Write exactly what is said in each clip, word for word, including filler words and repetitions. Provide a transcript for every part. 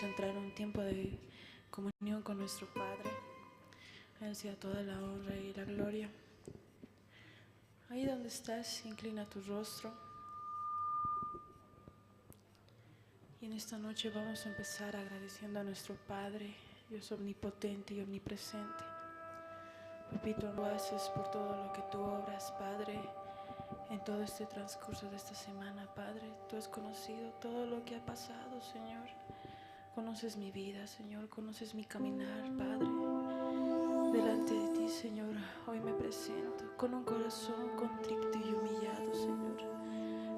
entrar en un tiempo de comunión con nuestro Padre. A Él sea toda la honra y la gloria. Ahí donde estás, inclina tu rostro. Y en esta noche vamos a empezar agradeciendo a nuestro Padre, Dios omnipotente y omnipresente. Papito, gracias por todo lo que tú obras, Padre, en todo este transcurso de esta semana, Padre. Tú has conocido todo lo que ha pasado, Señor. Conoces mi vida, Señor, conoces mi caminar, Padre. Delante de ti, Señor, hoy me presento con un corazón contrito y humillado, Señor.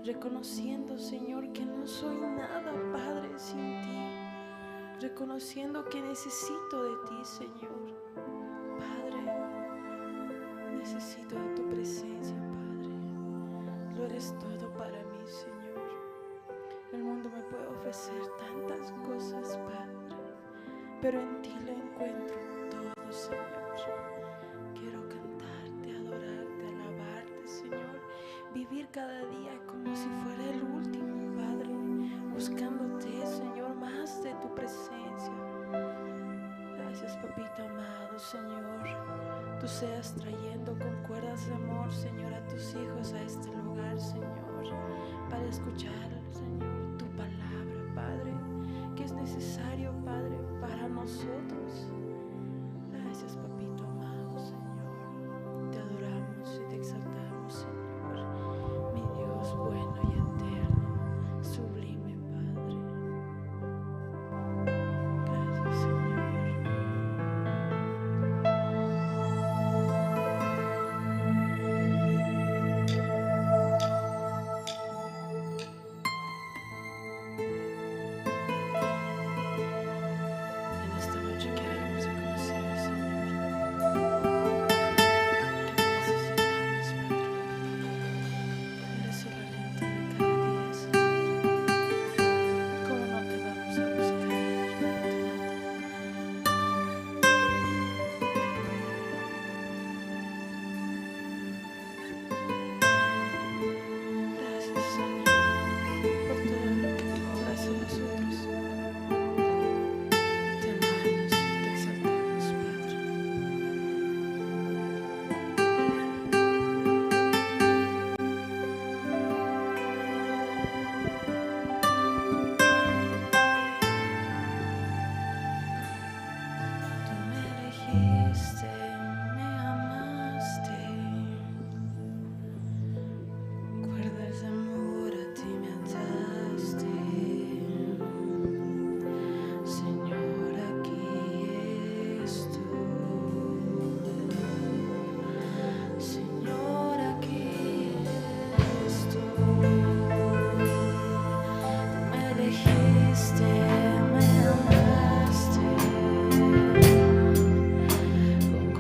Reconociendo, Señor, que no soy nada, Padre, sin ti. Reconociendo que necesito de ti, Señor. Padre, necesito de tu presencia, Padre. Lo eres todo para mí, Señor. El mundo me puede ofrecer tantas cosas, Padre, pero en ti lo encuentro todo, Señor. Quiero cantarte, adorarte, alabarte, Señor. Vivir cada día como si fuera el último, Padre, buscándote, Señor, más de tu presencia. Gracias, papito amado, Señor. Tú seas trayendo con cuerdas de amor, Señor, a tus hijos a este lugar, Señor, para escuchar, Señor, tu palabra, Padre, que es necesario, Padre, para nosotros. Gracias, papito amado, Señor. Te adoramos y te exaltamos, Señor. Mi Dios bueno y eterno, sublime Padre. Gracias, Señor. En esta noche queremos reconocer, Señor, que te necesitamos, Padre. Eres el aliento de cada día, Señor. ¿Cómo no te vamos a buscar? Gracias, Señor, por todo lo que tú haces en nosotros. Te amamos y te exaltamos, Padre. Tú me elegiste, me amaste, cuerdas de amor a ti me ataste. Señor, aquí estoy. Señor, aquí estoy. Me elegiste, me amaste. Con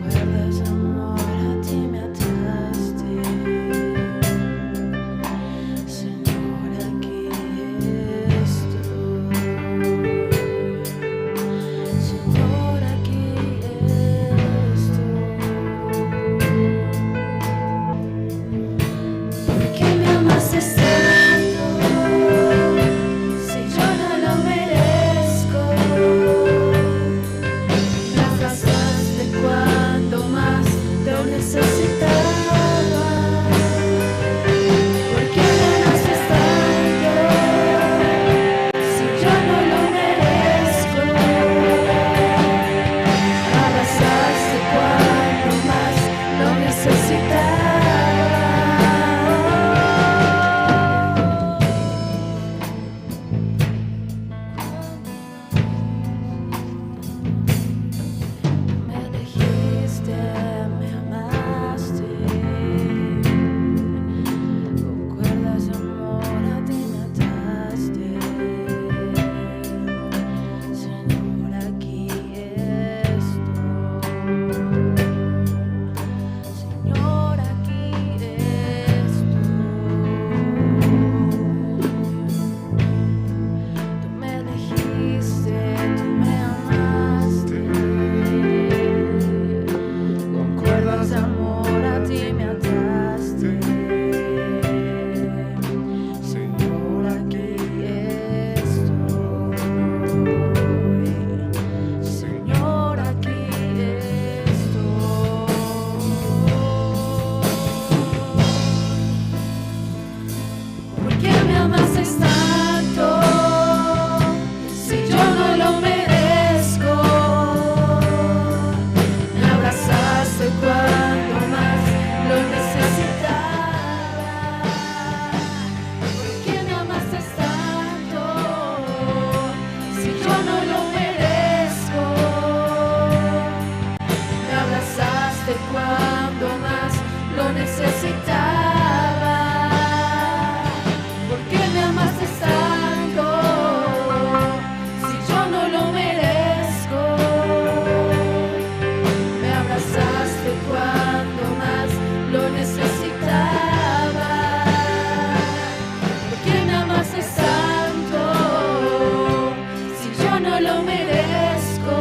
merezco.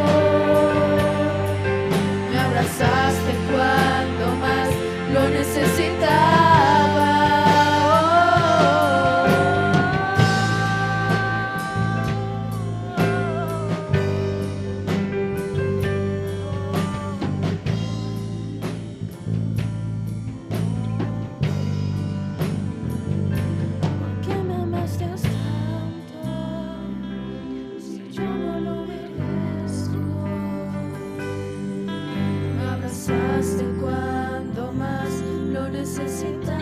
Me abrazaste cuando más lo necesitaba. ¿Por qué me amaste tanto? Si yo no lo merezco. Me abrazaste cuando más lo necesitaba.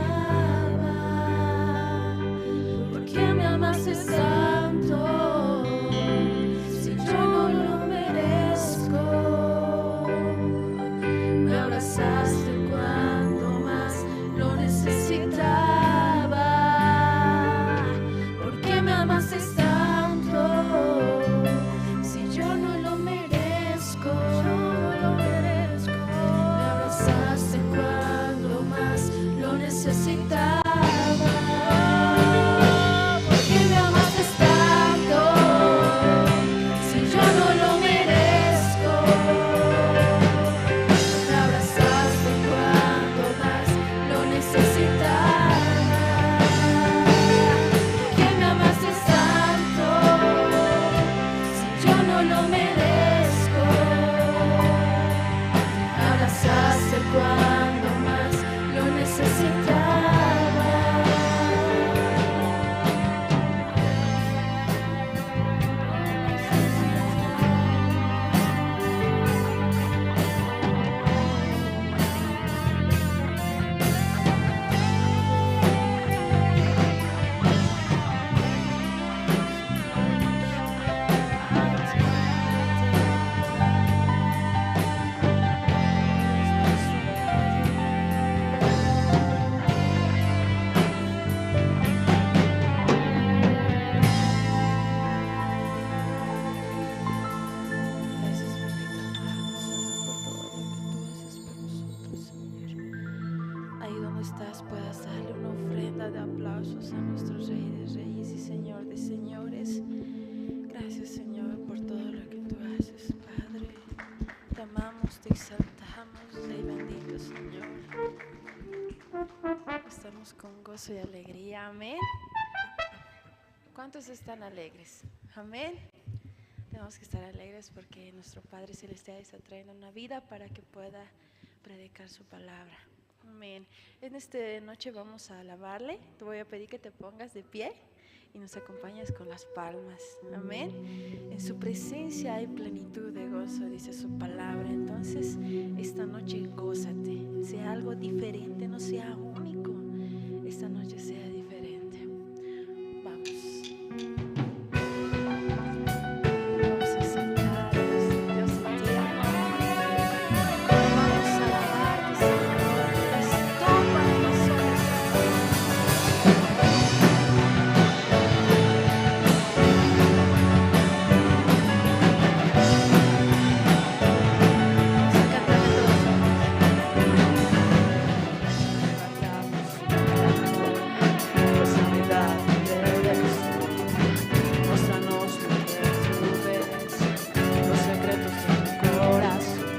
¿Por qué me amaste tanto? Si yo no lo merezco. Me abrazaste cuando más lo necesitaba. ¿Por qué me amaste tanto? Si yo no lo merezco, yo no lo merezco. Me abrazaste cuando más lo necesitaba. ¿Por qué me amaste tanto? Si yo no lo merezco. Me abrazaste cuando más lo necesitaba. ¿Por qué me amaste tanto? Si yo no lo merezco. Me abrazaste cuando más lo necesitaba. Gracias, papito amado, Señor, por todo lo que tú haces por nosotros, Señor. Ahí donde estás, puedas darle una ofrenda de aplausos a nuestro Rey de Reyes y Señor de Señores. Gracias, Señor, por todo lo que tú haces, Padre. Te amamos, te exaltamos, Rey bendito, Señor. Estamos con gozo y alegría. Amén. ¿Cuántos están alegres? Amén. Tenemos que estar alegres porque nuestro Padre Celestial está trayendo una vida para que pueda predicar su palabra. Amén. En esta noche vamos a alabarle. Te voy a pedir que te pongas de pie y nos acompañes con las palmas. Amén. En su presencia hay plenitud de gozo, dice su palabra. Entonces, esta noche gózate. Sea algo diferente, no sea único. Esta noche sea diferente. Vamos. Vamos a acercarnos, Dios eterno. Vamos a alabarte, Señor. Estopa en nosotros. Vamos a cantar todos juntos. Levantamos, Dios, unidad, muéstranos lo que tú ves, los secretos de tu corazón.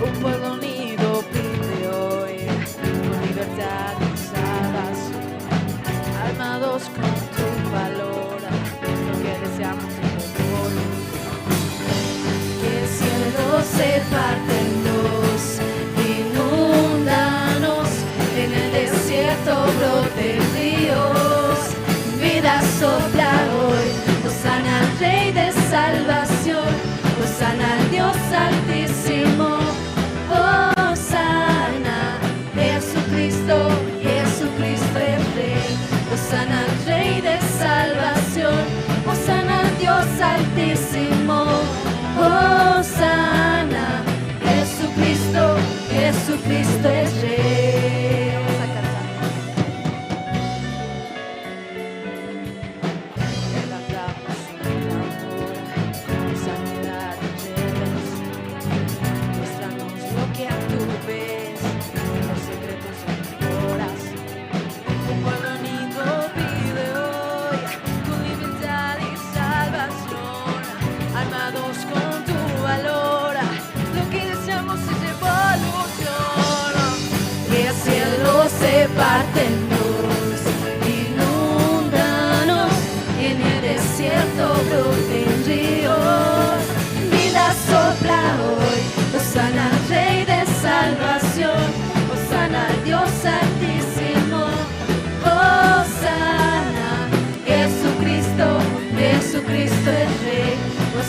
Un pueblo unido pide hoy tu libertad y salvación. Armados con tu valor, lo que deseamos es tu voluntad. Que cielos se parten dos, inúndanos, en el desierto broten ríos, vida sopla hoy. Hosana al Rey de salvación, hosana al Dios altísimo, hosana. Jesucristo, Jesucristo es Rey. Hosana al Rey de salvación, hosana al Dios altísimo, hosana. Jesucristo, Jesucristo es Rey. Vamos a cantar. Levantamos un clamor de sanidad y redención.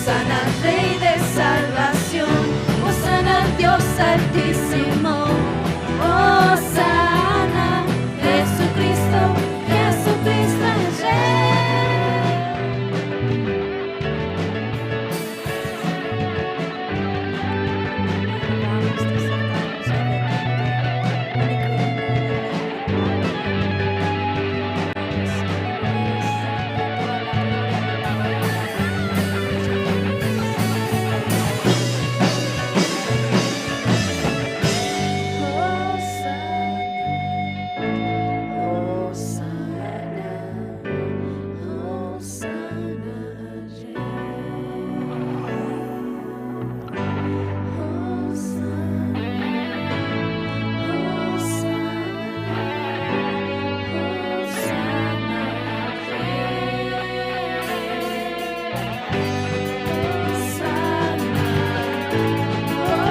Hosana al Rey de Salvación, Hosana al Dios Altísimo, Hosana, Jesucristo, Jesucristo es Rey.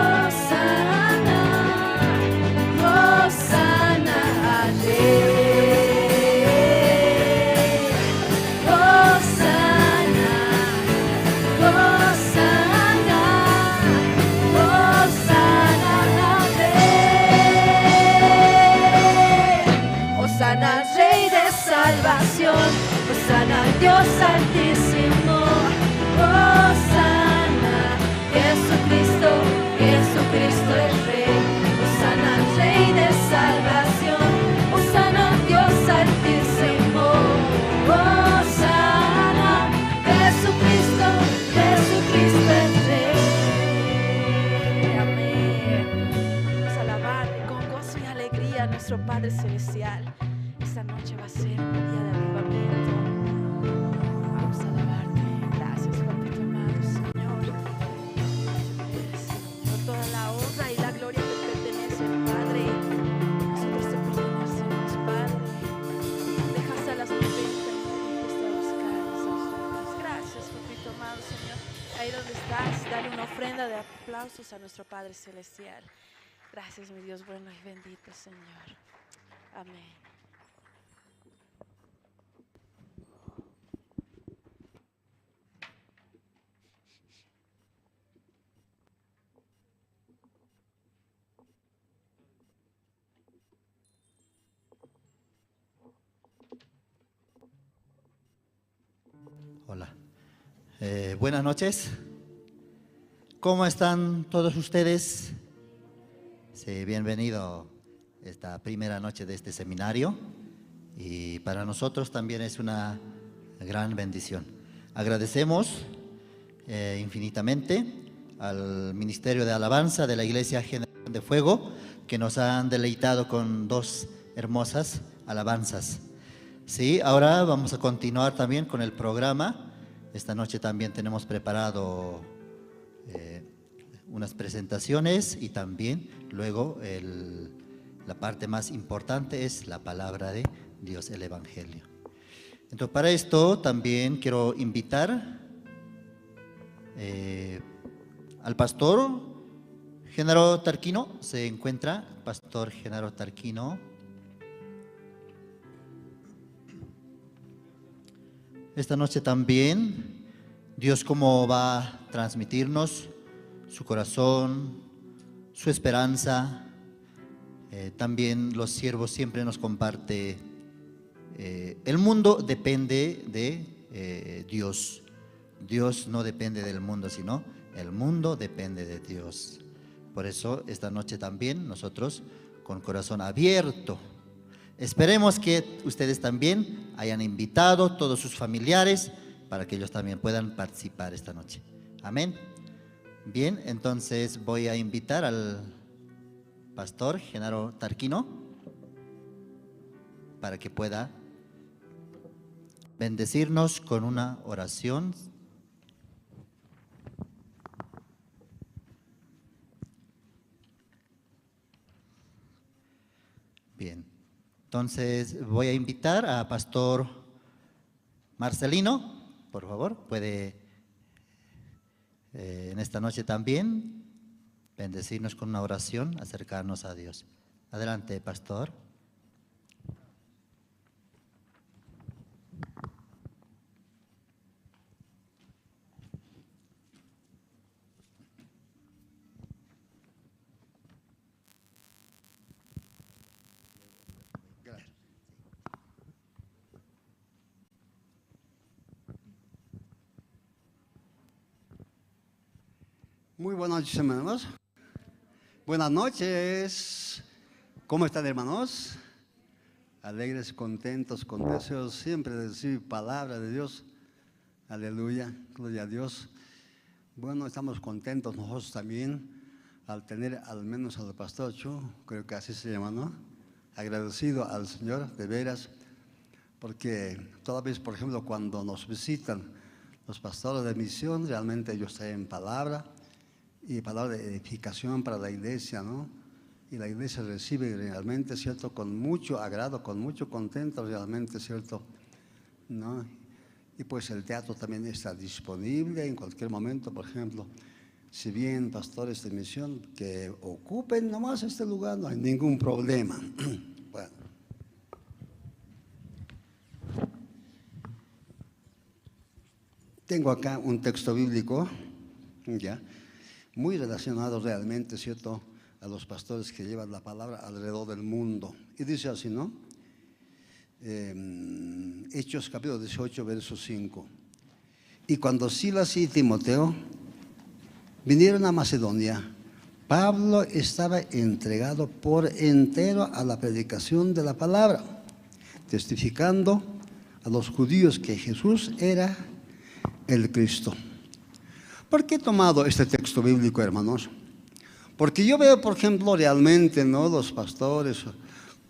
Hosana, Hosana al Rey. Hosana, Hosana, Hosana al Rey. Hosana al Rey de Salvación, Hosana al Dios Altísimo, Hosana, Jesucristo, Jesucristo es Rey, Hosana al Rey de Salvación, Hosana al Dios Altísimo, Hosana, Jesucristo, Jesucristo es Rey. Amén. Vamos a alabar con gozo y alegría a nuestro Padre Celestial. Esta noche va a ser un día de avivamiento. Vamos a alabarte. Gracias, papito amado, Señor. Por toda la honra y la gloria te pertenece, Padre. Nosotros te pertenecemos, Padre. Dejaste a las noventa y fuiste a buscarnos a nosotros. Gracias, papito amado, Señor. Ahí donde estás, dale una ofrenda de aplausos a nuestro Padre Celestial. Gracias, mi Dios bueno y bendito, Señor. Amén. Hola. Eh, buenas noches. ¿Cómo están todos ustedes? Sí, bienvenido esta primera noche de este seminario. Y para nosotros también es una gran bendición. Agradecemos, eh, infinitamente al Ministerio de Alabanza de la Iglesia Generación de Fuego, que nos han deleitado con dos hermosas alabanzas. Sí, ahora vamos a continuar también con el programa. Esta noche también tenemos preparado, eh, unas presentaciones y también luego el, la parte más importante es la palabra de Dios, el Evangelio. Entonces, para esto también quiero invitar, eh, al pastor Genaro Tarquino. Se encuentra pastor Genaro Tarquino. Esta noche también, Dios como va a transmitirnos su corazón, su esperanza. Eh, también los siervos siempre nos comparte, eh, el mundo depende de, eh, Dios. Dios no depende del mundo, sino el mundo depende de Dios. Por eso, esta noche también nosotros con corazón abierto. Esperemos que ustedes también hayan invitado todos sus familiares para que ellos también puedan participar esta noche. Amén. Bien, entonces voy a invitar al pastor Genaro Tarquino para que pueda bendecirnos con una oración. Bien. Entonces voy a invitar a pastor Marcelino, por favor, puede, eh, en esta noche también bendecirnos con una oración, acercarnos a Dios. Adelante, pastor. Muy buenas noches, hermanos. Buenas noches. ¿Cómo están, hermanos? Alegres, contentos, con deseos siempre de recibir palabra de Dios. Aleluya, gloria a Dios. Bueno, estamos contentos nosotros también al tener al menos al pastor Chu, creo que así se llama, ¿no? Agradecido al Señor, de veras, porque toda vez, por ejemplo, cuando nos visitan los pastores de misión, realmente ellos traen palabra, y palabra de edificación para la iglesia, ¿no? Y la iglesia recibe realmente, ¿cierto? Con mucho agrado, con mucho contento, realmente, ¿cierto? ¿No? Y pues el teatro también está disponible en cualquier momento, por ejemplo, si bien pastores de misión que ocupen nomás este lugar, no hay ningún problema. Bueno. Tengo acá un texto bíblico, ya, muy relacionado realmente, ¿cierto?, a los pastores que llevan la palabra alrededor del mundo. Y dice así, ¿no? Em, Hechos capítulo dieciocho, verso cinco. Y cuando Silas y Timoteo vinieron a Macedonia, Pablo estaba entregado por entero a la predicación de la palabra, testificando a los judíos que Jesús era el Cristo. ¿Por qué he tomado este texto bíblico, hermanos? Porque yo veo, por ejemplo, realmente, ¿no?, los pastores,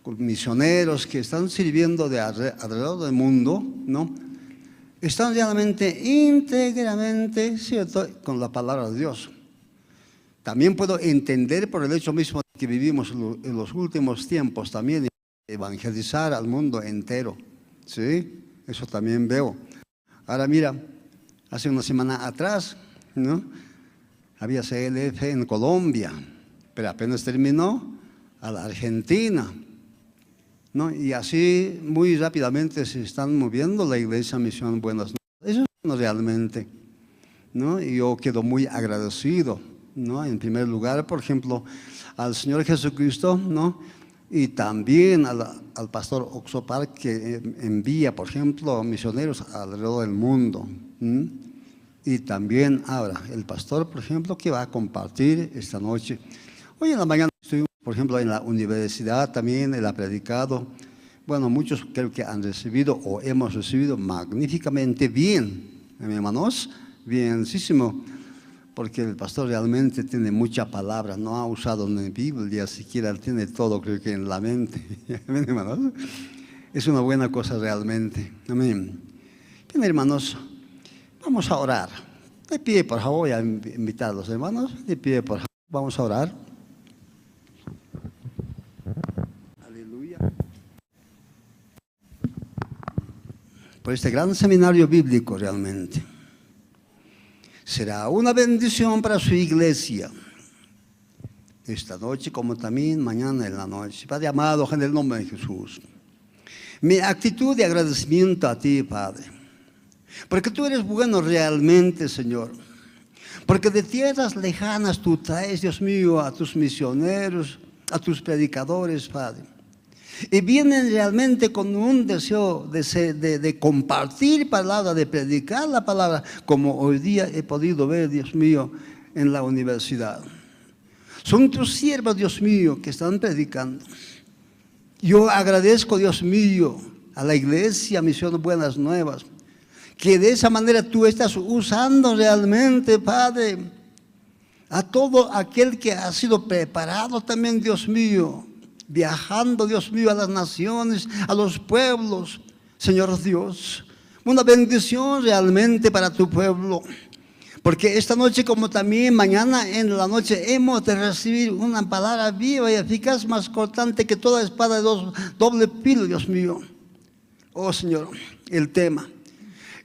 misioneros que están sirviendo de alre-, alrededor del mundo, ¿no? Están realmente íntegramente, ¿cierto?, con la palabra de Dios. También puedo entender por el hecho mismo de que vivimos lo-, en los últimos tiempos también, evangelizar al mundo entero, ¿sí? Eso también veo. Ahora mira, hace una semana atrás, ¿no?, había C L F en Colombia, pero apenas terminó, a la Argentina, ¿no? Y así muy rápidamente se están moviendo la iglesia Misión Buenas Nuevas. Eso es bueno realmente, ¿no? Y yo quedo muy agradecido, ¿no? En primer lugar, por ejemplo, al Señor Jesucristo, ¿no? Y también al, al pastor Oxo Park, que, eh, envía, por ejemplo, misioneros alrededor del mundo, ¿m? Y también ahora el pastor, por ejemplo, que va a compartir esta noche. Hoy en la mañana estoy, por ejemplo, en la universidad también, él ha predicado. Bueno, muchos creo que han recibido o hemos recibido magníficamente bien, ¿eh, hermanos? Bienísimo, porque el pastor realmente tiene mucha palabra, no ha usado ni Biblia siquiera, tiene todo, creo que en la mente. Amén, hermanos. Es una buena cosa realmente. Amén. Bien, hermanos, vamos a orar. De pie, por favor, voy a inv-, invitar a los hermanos. De pie, por favor, vamos a orar. Aleluya. Por este gran seminario bíblico realmente. Será una bendición para su iglesia. Esta noche, como también mañana en la noche. Padre amado, en el nombre de Jesús. Mi actitud de agradecimiento a ti, Padre. Porque tú eres bueno realmente, Señor. Porque de tierras lejanas tú traes, Dios mío, a tus misioneros, a tus predicadores, Padre. Y vienen realmente con un deseo de ser, de, de compartir palabra, de predicar la palabra, como hoy día he podido ver, Dios mío, en la universidad. Son tus siervos, Dios mío, que están predicando. Yo agradezco, Dios mío, a la iglesia Misión Buenas Nuevas, que de esa manera tú estás usando realmente, Padre, a todo aquel que ha sido preparado también, Dios mío, viajando, Dios mío, a las naciones, a los pueblos, Señor Dios. Una bendición realmente para tu pueblo. Porque esta noche, como también mañana en la noche, hemos de recibir una palabra viva y eficaz, más cortante que toda espada de dos, doble filo, Dios mío. Oh Señor, el tema.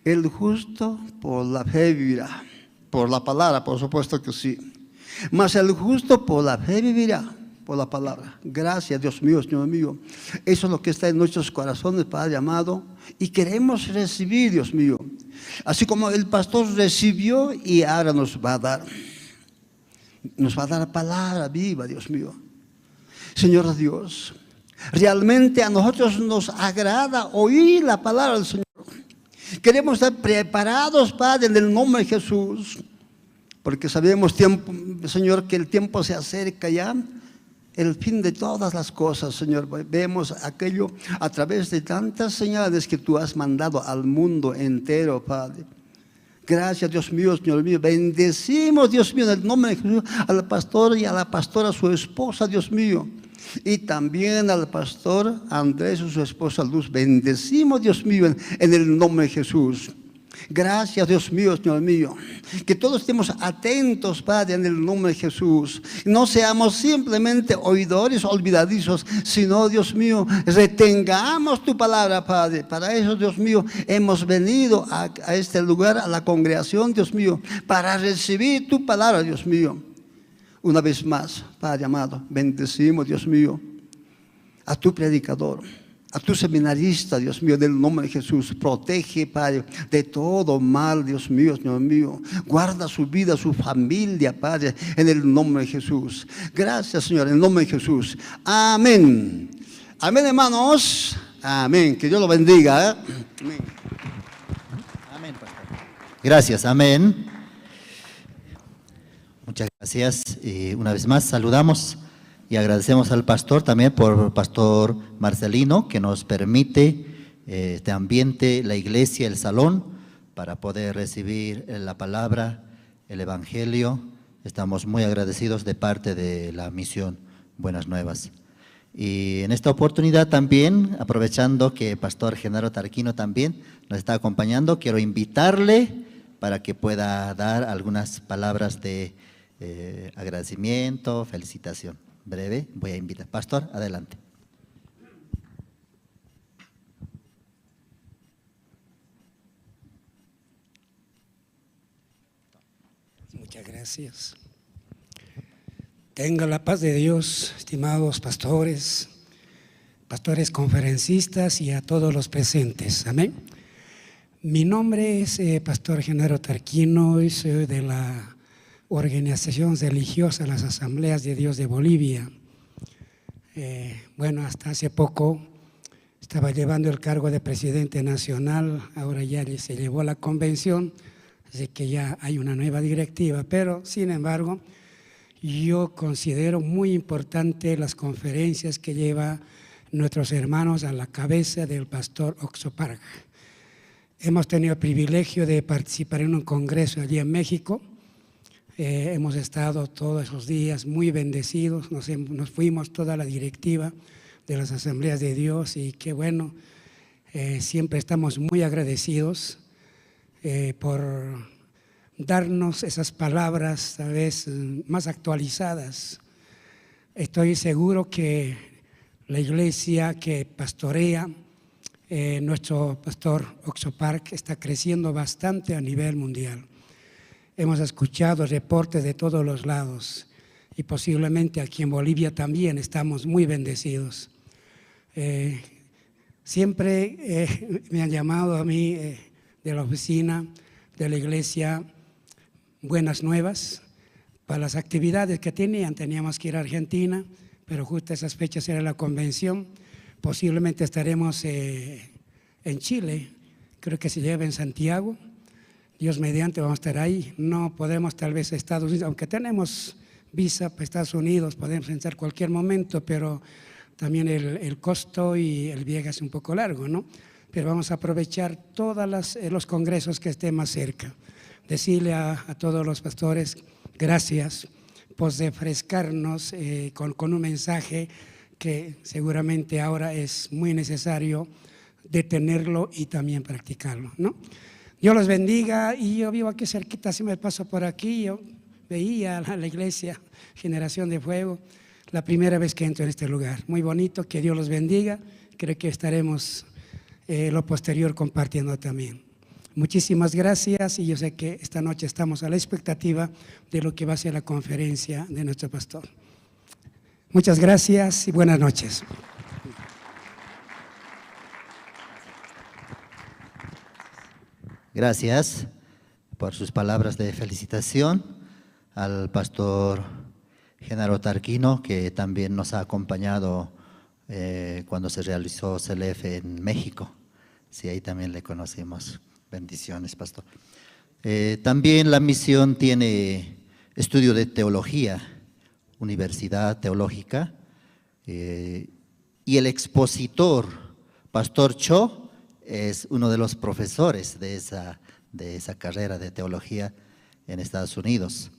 El justo por la fe vivirá. Por la palabra, por supuesto que sí. Mas el justo por la fe vivirá, por la palabra. Gracias, Dios mío, Señor mío. Eso es lo que está en nuestros corazones, Padre amado. Y queremos recibir, Dios mío. Así como el pastor recibió y ahora nos va a dar. Nos va a dar palabra viva, Dios mío. Señor Dios, realmente a nosotros nos agrada oír la palabra del Señor. Queremos estar preparados, Padre, en el nombre de Jesús. Porque sabemos, tiempo, Señor, que el tiempo se acerca ya, el fin de todas las cosas, Señor. Ve-, vemos aquello a través de tantas señales que tú has mandado al mundo entero, Padre. Gracias, Dios mío, Señor mío. Bendecimos, Dios mío, en el nombre de Jesús, al pastor y a la pastora, su esposa, Dios mío. Y también al pastor Andrés y su esposa Luz. Bendecimos, Dios mío, en, en el nombre de Jesús. Gracias, Dios mío, Señor mío. Que todos estemos atentos, Padre, en el nombre de Jesús. No seamos simplemente oidores olvidadizos, sino, Dios mío, retengamos tu palabra, Padre. Para eso, Dios mío, hemos venido a, a este lugar, a la congregación, Dios mío, para recibir tu palabra, Dios mío. Una vez más, Padre amado, bendecimos, Dios mío, a tu predicador, a tu seminarista, Dios mío, en el nombre de Jesús. Protege, Padre, de todo mal, Dios mío, Señor mío. Guarda su vida, su familia, Padre, en el nombre de Jesús. Gracias, Señor, en el nombre de Jesús. Amén. Amén, hermanos. Amén. Que Dios lo bendiga, ¿eh? Amén. Amén, pastor. Gracias, amén. Muchas gracias. Y una vez más saludamos y agradecemos al pastor también, por pastor Marcelino, que nos permite, eh, este ambiente, la iglesia, el salón, para poder recibir, eh, la palabra, el evangelio. Estamos muy agradecidos de parte de la misión Buenas Nuevas. Y en esta oportunidad también, aprovechando que pastor Genaro Tarquino también nos está acompañando, quiero invitarle para que pueda dar algunas palabras de, eh, agradecimiento, felicitación. Breve, voy a invitar. Pastor, adelante. Muchas gracias. Tenga la paz de Dios, estimados pastores, pastores conferencistas y a todos los presentes. Amén. Mi nombre es, eh, Pastor Genaro Tarquino y soy de la Organización Religiosa Las Asambleas de Dios de Bolivia. Eh, bueno, hasta hace poco estaba llevando el cargo de presidente nacional, ahora ya se llevó la convención, así que ya hay una nueva directiva, pero sin embargo, yo considero muy importante las conferencias que lleva nuestros hermanos a la cabeza del pastor Oxo Park. Hemos tenido el privilegio de participar en un congreso allí en México. Eh, hemos estado todos esos días muy bendecidos. Nos hem-, nos fuimos toda la directiva de las Asambleas de Dios y qué bueno, eh, siempre estamos muy agradecidos, eh, por darnos esas palabras, tal vez, mm, más actualizadas. Estoy seguro que la iglesia que pastorea, eh, nuestro pastor Oxo Park está creciendo bastante a nivel mundial. Hemos escuchado reportes de todos los lados y posiblemente aquí en Bolivia también estamos muy bendecidos. Eh, siempre, eh, me han llamado a mí, eh, de la oficina de la iglesia Buenas Nuevas para las actividades que tenían. Teníamos que ir a Argentina, pero justo esas fechas era la convención. Posiblemente estaremos, eh, en Chile, creo que se lleva en Santiago. Dios mediante vamos a estar ahí. No podemos tal vez a Estados Unidos, aunque tenemos visa para Estados Unidos, podemos entrar cualquier momento, pero también el, el costo y el viaje es un poco largo, ¿no? Pero vamos a aprovechar todas las, eh, los congresos que estén más cerca. Decirle a, a todos los pastores, gracias por refrescarnos, eh, con, con un mensaje que seguramente ahora es muy necesario de tenerlo y también practicarlo, ¿no? Dios los bendiga, y yo vivo aquí cerquita, si me paso por aquí, yo veía la, la iglesia Generación de Fuego, la primera vez que entro en este lugar. Muy bonito, que Dios los bendiga, creo que estaremos, eh, lo posterior compartiendo también. Muchísimas gracias, y yo sé que esta noche estamos a la expectativa de lo que va a ser la conferencia de nuestro pastor. Muchas gracias y buenas noches. Gracias por sus palabras de felicitación al pastor Genaro Tarquino, que también nos ha acompañado, eh, cuando se realizó CELEF en México. Sí, ahí también le conocimos. Bendiciones, pastor. Eh, también la misión tiene estudio de teología, Universidad Teológica, eh, y el expositor, Pastor Cho, es uno de los profesores de esa, de esa carrera de teología en Estados Unidos.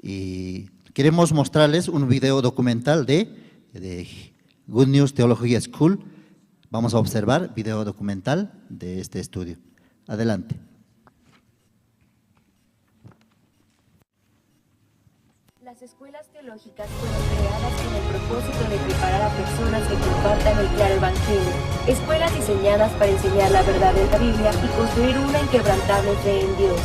Y queremos mostrarles un video documental de, de Good News Theology School. Vamos a observar video documental de este estudio. Adelante. Las escuelas teológicas fueron creadas con el propósito de preparar a personas que compartan el claro evangelio, escuelas diseñadas para enseñar la verdad de la Biblia y construir una inquebrantable fe en Dios.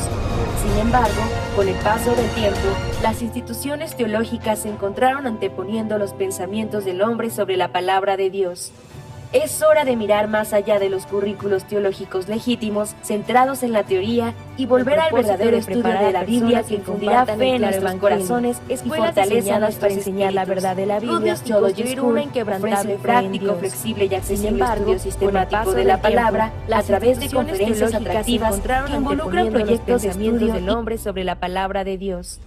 Sin embargo, con el paso del tiempo, las instituciones teológicas se encontraron anteponiendo los pensamientos del hombre sobre la palabra de Dios. Es hora de mirar más allá de los currículos teológicos legítimos, centrados en la teoría, y volver al verdadero estudio de la Biblia que infundirá fe en nuestros corazones y fortaleza nuestros espíritus. Good News Theology School ofrece un práctico, flexible y accesible estudio sistemático de la palabra a través de conferencias atractivas que involucran proyectos de estudio y sobre la palabra de Dios.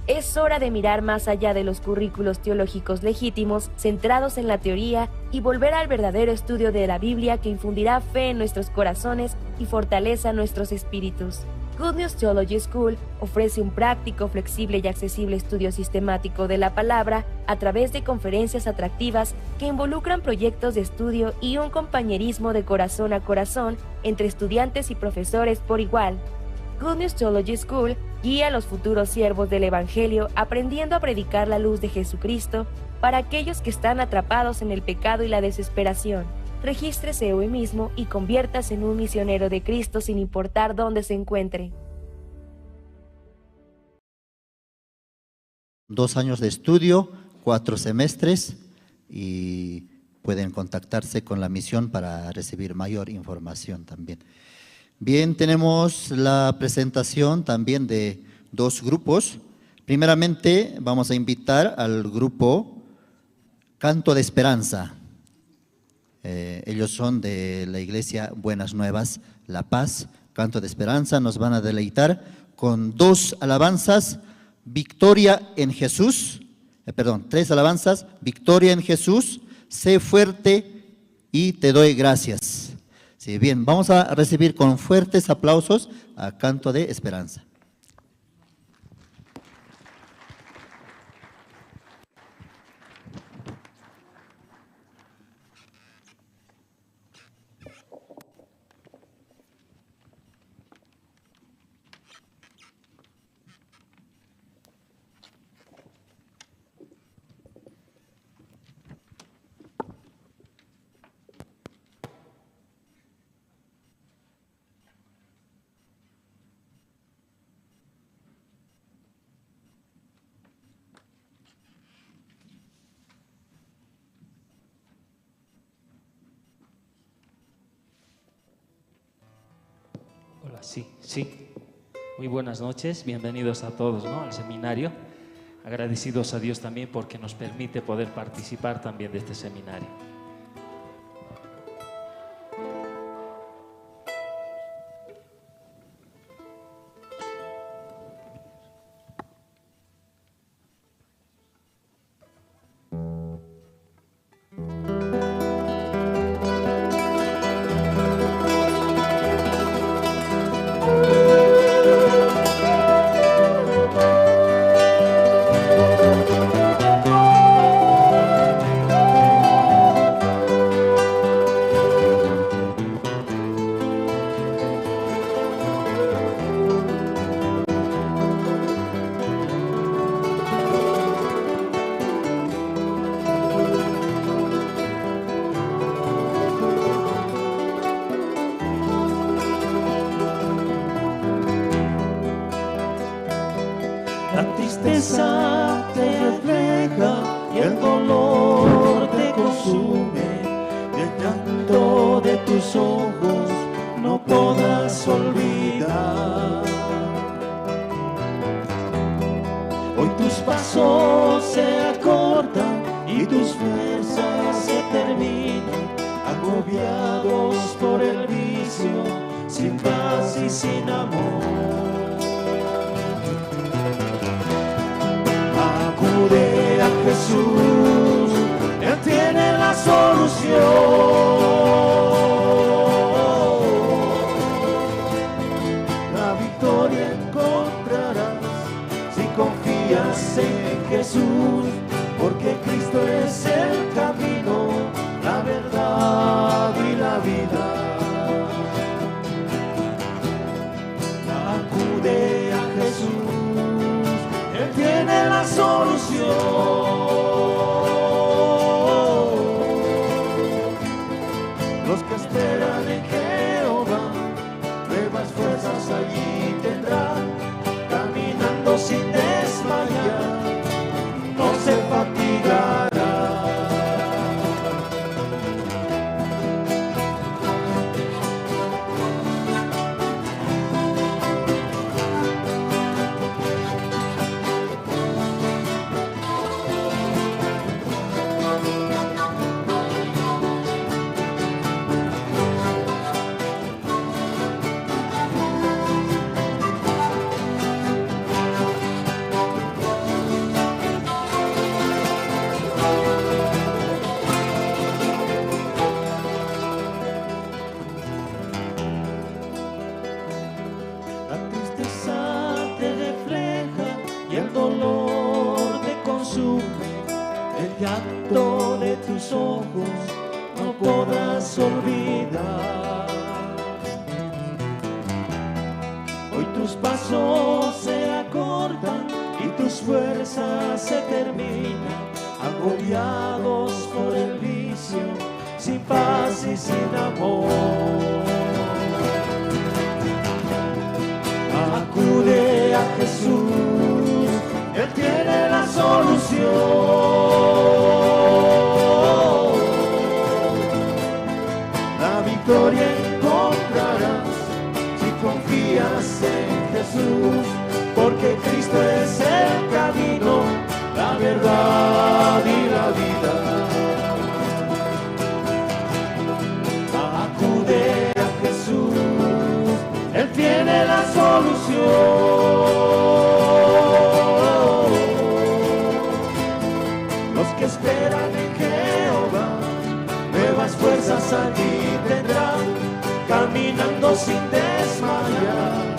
Es hora de mirar más allá de los currículos teológicos legítimos, centrados en la teoría, y volver al verdadero estudio de la Biblia que infundirá fe en nuestros corazones y fortaleza nuestros espíritus. Good News Theology School ofrece un práctico, flexible y accesible estudio sistemático de la palabra a través de conferencias atractivas que involucran proyectos de estudio y un compañerismo de corazón a corazón entre estudiantes y profesores por igual. Good News Theology School guía a los futuros siervos del Evangelio aprendiendo a predicar la luz de Jesucristo para aquellos que están atrapados en el pecado y la desesperación. Regístrese hoy mismo y conviértase en un misionero de Cristo sin importar dónde se encuentre. Dos años de estudio, cuatro semestres, y pueden contactarse con la misión para recibir mayor información también. Bien, tenemos la presentación también de dos grupos. Primeramente, vamos a invitar al grupo Canto de Esperanza. Eh, ellos son de la iglesia Buenas Nuevas, La Paz, Canto de Esperanza. Nos van a deleitar con dos alabanzas, Victoria en Jesús, eh, perdón, tres alabanzas, Victoria en Jesús, Sé fuerte y Te doy gracias. Sí, bien, vamos a recibir con fuertes aplausos a Canto de Esperanza. Hola, sí, sí. Muy buenas noches, bienvenidos a todos, ¿no?, al seminario. Agradecidos a Dios también porque nos permite poder participar también de este seminario. La tristeza te refleja y el dolor te consume, y el llanto de tus ojos no podrás olvidar. Hoy tus pasos se acortan y tus fuerzas se terminan, agobiados por el vicio, sin paz y sin amor. en Jesús, porque Cristo es el camino, la verdad y la vida. Acude a Jesús, Él tiene la solución. Los que esperan en Jehová, nuevas fuerzas allí tendrán, caminando sin desmayar, no se fatigarán. La tristeza te refleja y el dolor te consume. El llanto de tus ojos no podrás olvidar. Hoy tus pasos se acortan y tus fuerzas se terminan, agobiados por el vicio, sin paz y sin amor. Acude a Jesús, Él tiene la solución. La victoria encontrarás si confías en Jesús, porque Cristo es el camino, la verdad y la vida. Acude a Jesús, Él tiene la solución. Los que esperan en Jehová, nuevas fuerzas allí tendrán, caminando sin desmayar,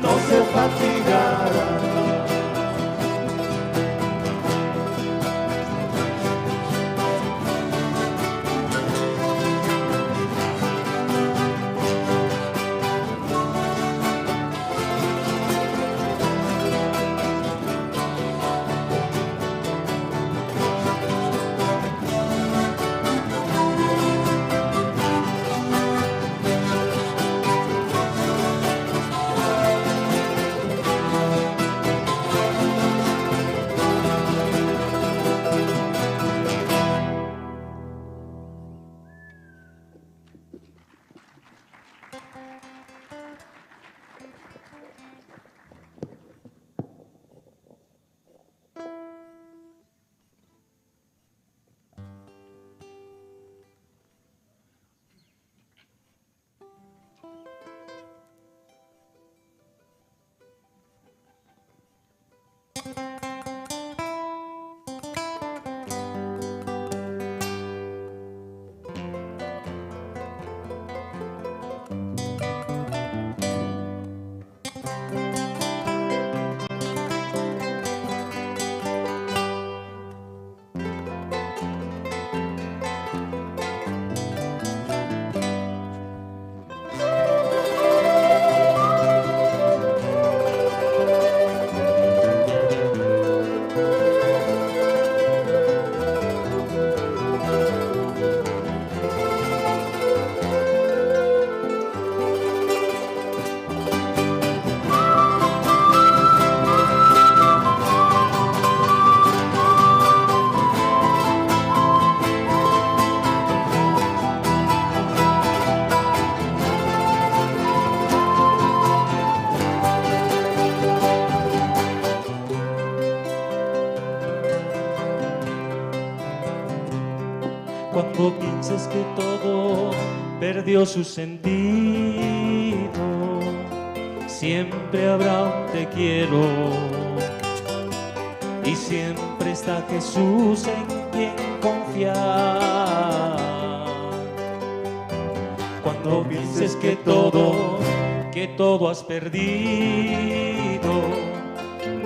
no se fatigarán. Cuando pienses que todo perdió su sentido, siempre habrá un te quiero y siempre está Jesús en quien confiar. Cuando pienses que todo, que todo has perdido,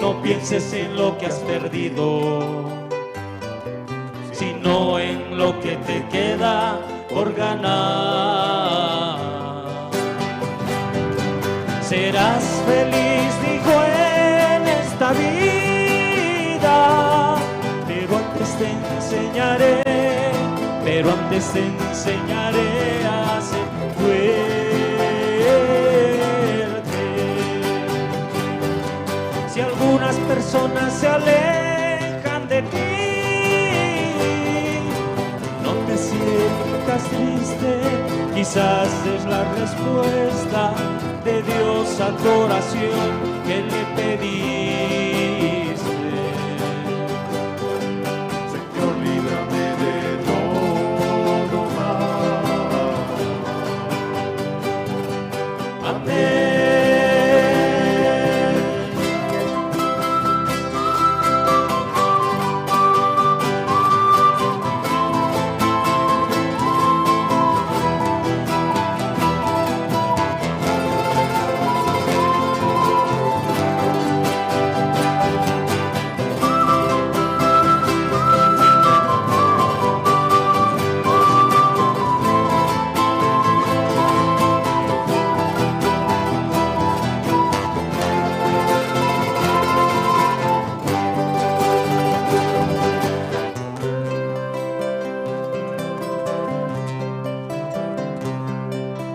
No pienses en lo que has perdido, sino en lo que te queda por ganar. Serás feliz, dijo, en esta vida, pero antes te enseñaré, pero antes te enseñaré a ser fuerte. Si algunas personas se alejan de ti, no te sientas triste, quizás es la respuesta de Dios a tu oración que le pediste. Señor, líbrame de todo mal. Amén.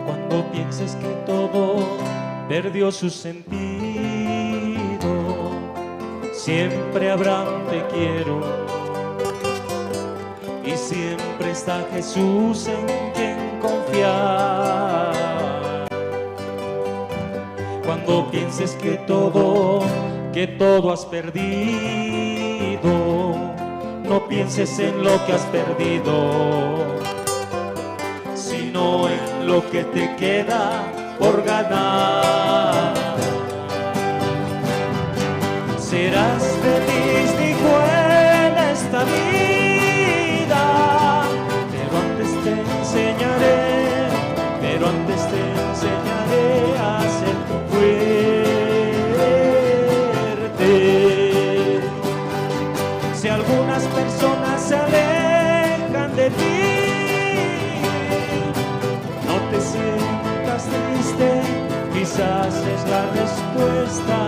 Cuando pienses que todo perdió su sentido, siempre habrá un te quiero y siempre está Jesús en quien confiar. Cuando pienses que todo, que todo has perdido, no pienses en lo que has perdido, sino en lo que te queda por ganar. Serás feliz, dijo, en esta vida, pero antes te enseñaré, pero antes te enseñaré a ser fuerte. Si algunas personas se alejan de ti, no te sientas triste, quizás es la respuesta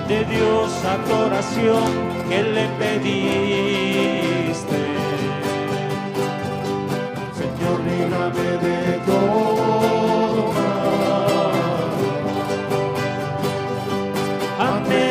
de Dios a tu oración que le pediste. Señor, líbrame de todo mal. Amén.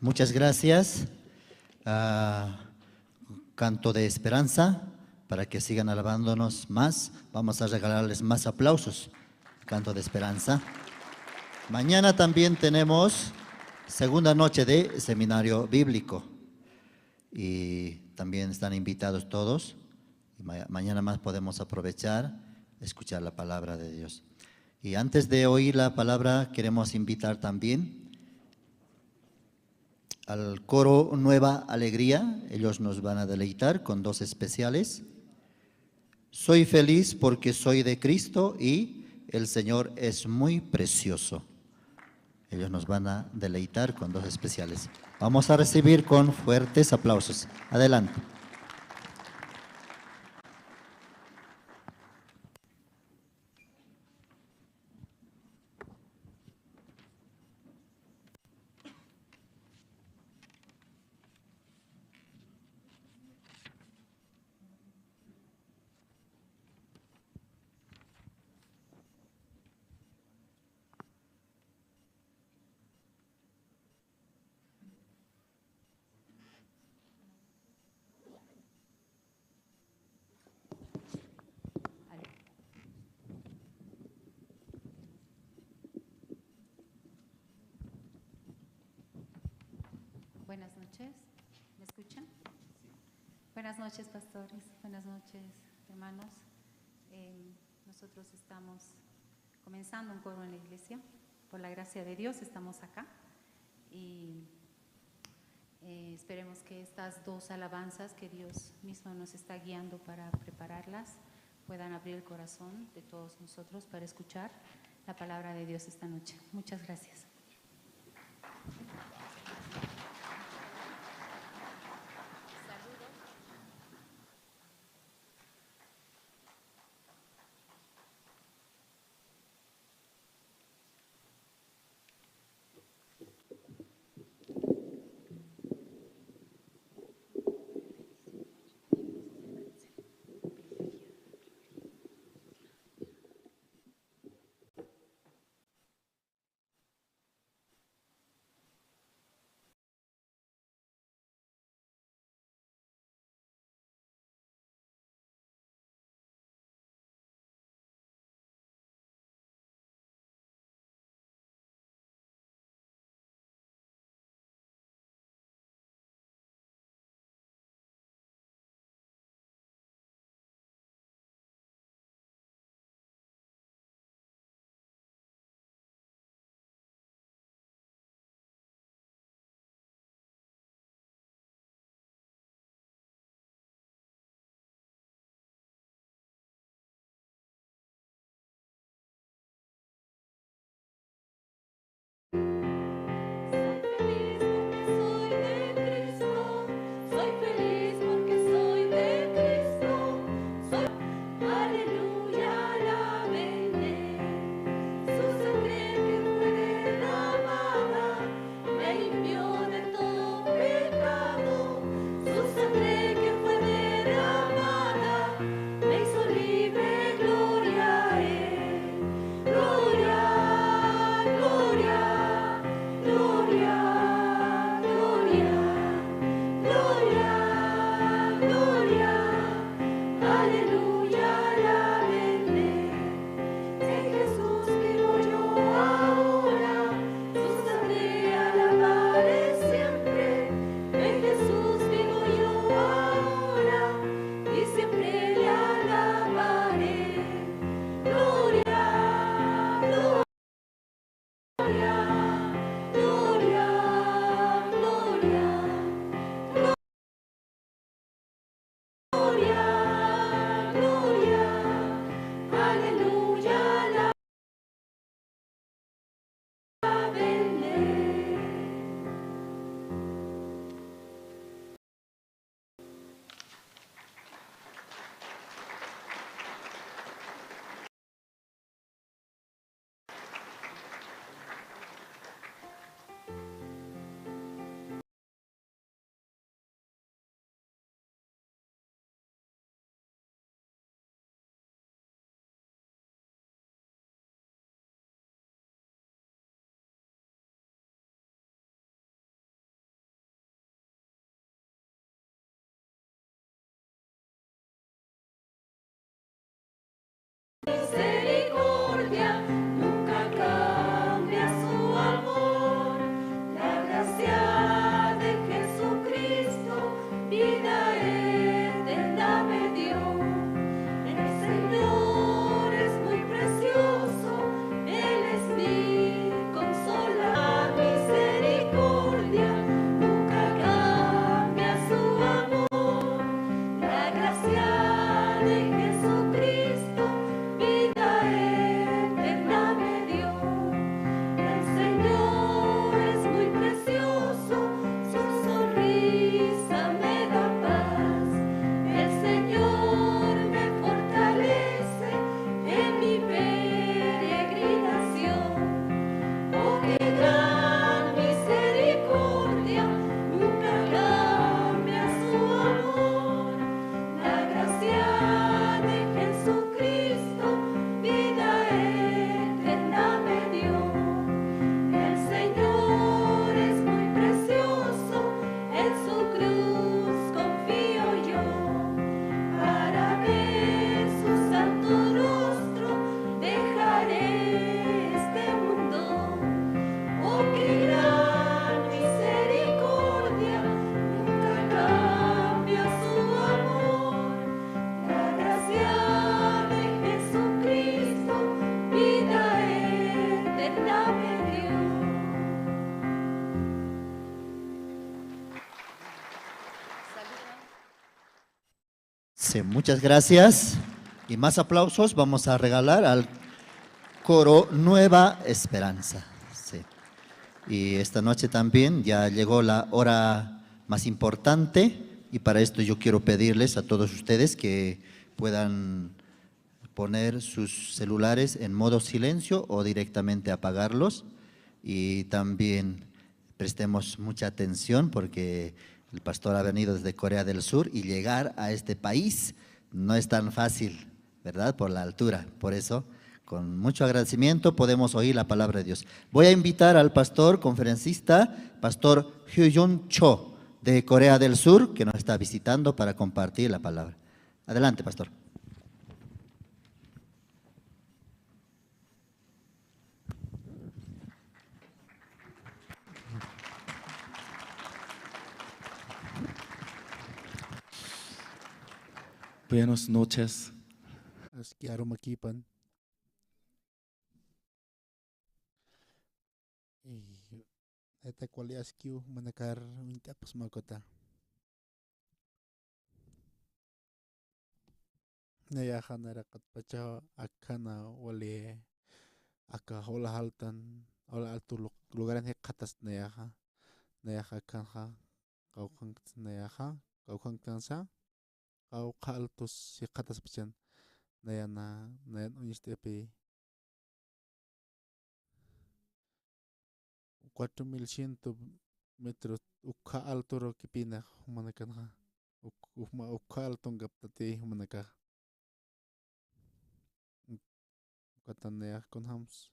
Muchas gracias. Ah, canto de esperanza, para que sigan alabándonos más. Vamos a regalarles más aplausos. Canto de esperanza. Mañana también tenemos segunda noche de seminario bíblico. Y también están invitados todos. Y ma-, mañana más podemos aprovechar, escuchar la palabra de Dios. Y antes de oír la palabra, queremos invitar también al coro Nueva Alegría. Ellos nos van a deleitar con dos especiales. Soy feliz porque soy de Cristo y el Señor es muy precioso. Ellos nos van a deleitar con dos especiales. Vamos a recibir con fuertes aplausos. Adelante. Buenas noches. ¿Me escuchan? Buenas noches, pastores. Buenas noches, hermanos. Em, nosotros estamos comenzando un coro en la iglesia. Por la gracia de Dios estamos acá. Y, eh, esperemos que estas dos alabanzas que Dios mismo nos está guiando para prepararlas puedan abrir el corazón de todos nosotros para escuchar la palabra de Dios esta noche. Muchas gracias. Sí, muchas gracias. Y más aplausos vamos a regalar al coro Nueva Esperanza. Sí. Y esta noche también ya llegó la hora más importante y para esto yo quiero pedirles a todos ustedes que puedan poner sus celulares en modo silencio o directamente apagarlos. Y también prestemos mucha atención porque el pastor ha venido desde Corea del Sur y llegar a este país no es tan fácil, ¿verdad? Por la altura. Por eso, con mucho agradecimiento podemos oír la palabra de Dios. Voy a invitar al pastor conferencista, pastor Hyun Cho, de Corea del Sur, que nos está visitando para compartir la palabra. Adelante, pastor. Buenas noches. Aski arumakipan. Y eta kuali askiw manakar uñt'apxsma ukata. Nayaxa nayraqatpacha akkhana wali aka Ola Altan, Ola Alto lu-, lugaran jikxatasti nayaxa. Nayaxa akkhanxa, qawqhanktsa nayaxa, qawqhanktansa, qawqha altos jikxataspachan, nayana, nayan uñst'api. Cuatro mil ciento metros, ukkha altoru kipina jumanakanxa. Uk-, ujma-, ukkha altonkaptati jumanakaxa. Ukatan nayax kunjams,